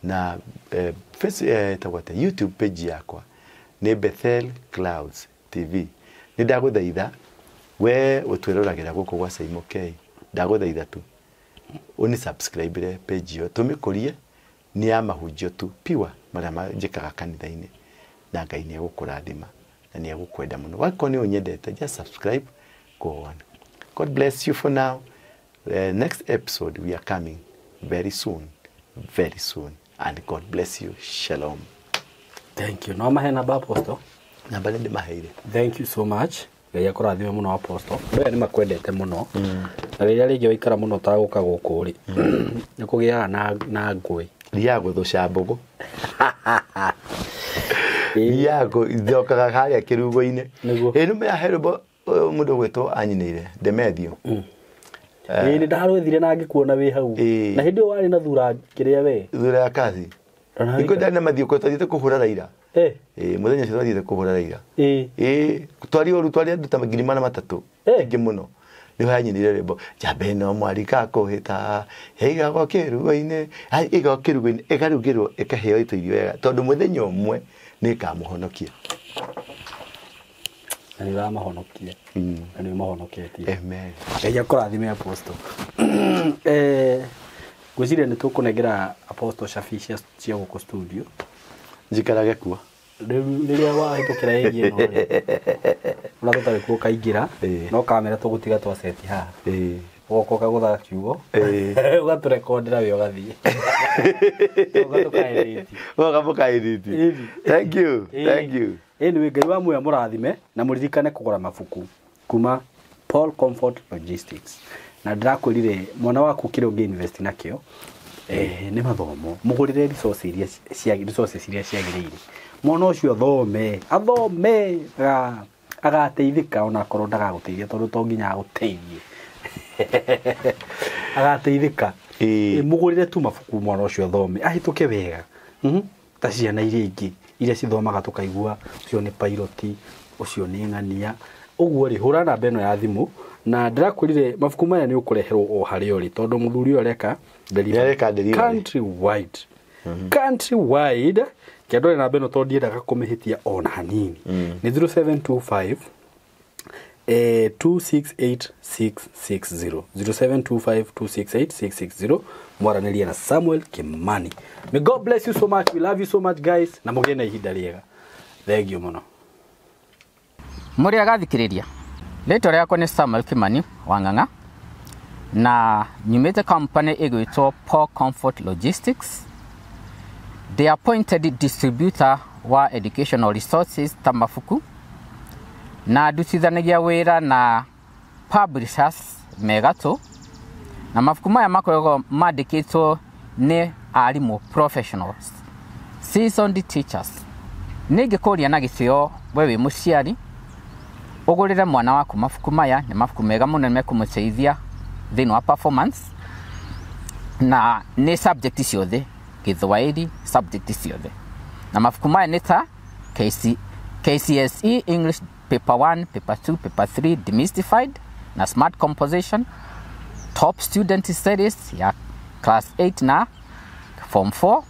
na face YouTube page yakwa nĩ Bethel Clouds TV. Nĩ ndagũthaitha we ũtwĩroragĩra gũkũ gwa Saimo K, ndagũthaitha tu ũni subscribe page ĩyo tũmĩkũrie, nĩ ya mahunjio tu pure marĩa manjĩkaga kanitha-inĩ, na Ngai nĩ egũkũrathima na nĩ egũkwenda mũno. Wakorwo nĩ ũnyendete, just subscribe, go on. God bless you for now. Next episode we are coming very soon, very soon, and God bless you. Shalom. Thank you. No mahe namba Apostle. Namba nĩ ndĩmaheire. Thank you so much. Ngai akũrathime mũno Apostle. Andũ aya nĩ makwendete mũno. Na rĩrĩa rĩngĩ waikara mũno ũtagũka gũkũ rĩ, nĩ kũgĩaga na ngũĩ. Thiaga gũthũca mbũgũ. Thiaga thiokaga harĩa kĩrugo-inĩ. Ĩ nĩ menya he rwĩmbo mũndũ ũgwĩtwo anyinĩire Demethio. Ĩ nĩ ndarwethire na ngĩkuona wĩ hau. Na hĩndĩ ĩyo warĩ na thura kĩrĩa we. Thura ya kazi. Nĩkũ ndarĩ na mathiũko twathiĩte kũhũra Raila. Mũthenya ũcio twathiĩte kũhũra Raila. Twari ũru twari andũ ta 300,000. Aingĩ mũno. Nĩ hanyinire rwĩmbo njambe no mwarika kũhĩta ĩigagwo kĩrugo-inĩ, ĩigagwo kĩrugo-inĩ ĩkarugĩrwo ĩkaheo ĩtũ irio wega tondũ mũthenya ũmwe nĩ ĩkamũhonokia. Na nĩ ũramahonokia. Na nĩ ũmahonoketie. Amen. Ngai akũrathime, Apostle. Ngwĩciria nĩ tũkũnengera Apostle cabi cia gũkũ studio. Njikarage kuo. Rĩu rĩrĩa wahĩtũkĩra area ĩno rĩ, ũrĩa tũtarĩ kuo ũkaingĩra, no kamera tũgũtiga twaceti haha. Ũgoka ũkagũtha kiugo, ũgatũrekondera we ũgathiĩ. Ũgoka tũkaedit. Woka mũkaedit. Ĩni. Thank you. Thank you. Anyway, Ngai wa muoyo mũrathime na mũririkane kũgũra mabuku kuma Paul Comfort Logistics. Na ndĩrakwĩrire mwana waku kĩrĩa ũngĩ invest nakĩo nĩ mathomo. Mũgũrĩre resources iria cia resources iria ciagĩrĩire. Mwana ũcio athome, athome agateithĩka ona akorwo ndagagũteithia tondũ to nginya agũteithie. Agateithĩka. Mũgũrĩre tu mabuku mwana ũcio athome, ahĩtũke wega. Ta ciana iria ingĩ iria cithomaga tũkaigua ũcio nĩ pilot, ũcio nĩ ng'ania. Ũguo rĩ, hũra namba ĩno ya thimũ na ndĩrakwĩrire mabuku maya nĩ ũkũreherwo o harĩa ũrĩ tondũ mũthuri ũyũ areka delivery. Nĩareka delivery. Country wide. Country wide. Kĩandore namba ĩno tondũ ndiendaga kũmĩhĩtia ona hanini. Nĩ 0725 268660, 0725268660. Mwaranĩrie na Samuel Kimani. May God bless you so much. We love you so much, guys, na mũgĩe na ihinda rĩega. Thank you mũno. Mũrĩ agathikĩrĩria, rĩtwa rĩakwa nĩ Samuel Kimani wa Ng'ang'a na nyumĩte company ĩgwĩtwo Paul Comfort Logistics. The appointed distributor wa educational resources ta mabuku na ndutithanagia wĩra na publishers megatũ, na mabuku maya makoragwo mandĩkĩtwo nĩ arimũ professionals, seasoned teachers. Nĩ ingĩkũria na gĩtĩo we wĩ mũciari ũgũrĩre mwana waku mabuku maya. Nĩ mabuku mega mũno, nĩ mekũmũteithia thĩinĩ wa performance na nĩ subject ciothe, Gĩthwaĩri, subject ciothe. Na mabuku maya nĩ ta KCSE English paper 1, paper 2, paper 3 demystified na smart composition, top student series ya class 8 na form 4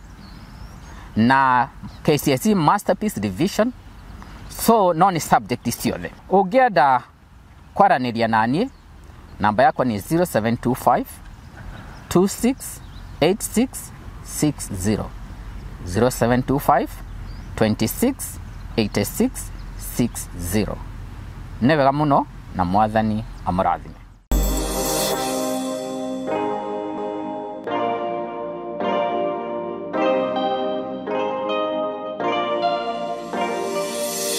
na KCSE masterpiece revision. So no nĩ subject ciothe. Ũngĩenda kwaranĩria naniĩ, namba yakwa nĩ 0725 268660, 0725 26 86 60. Nĩ wega mũno na Mwathani amũrathime.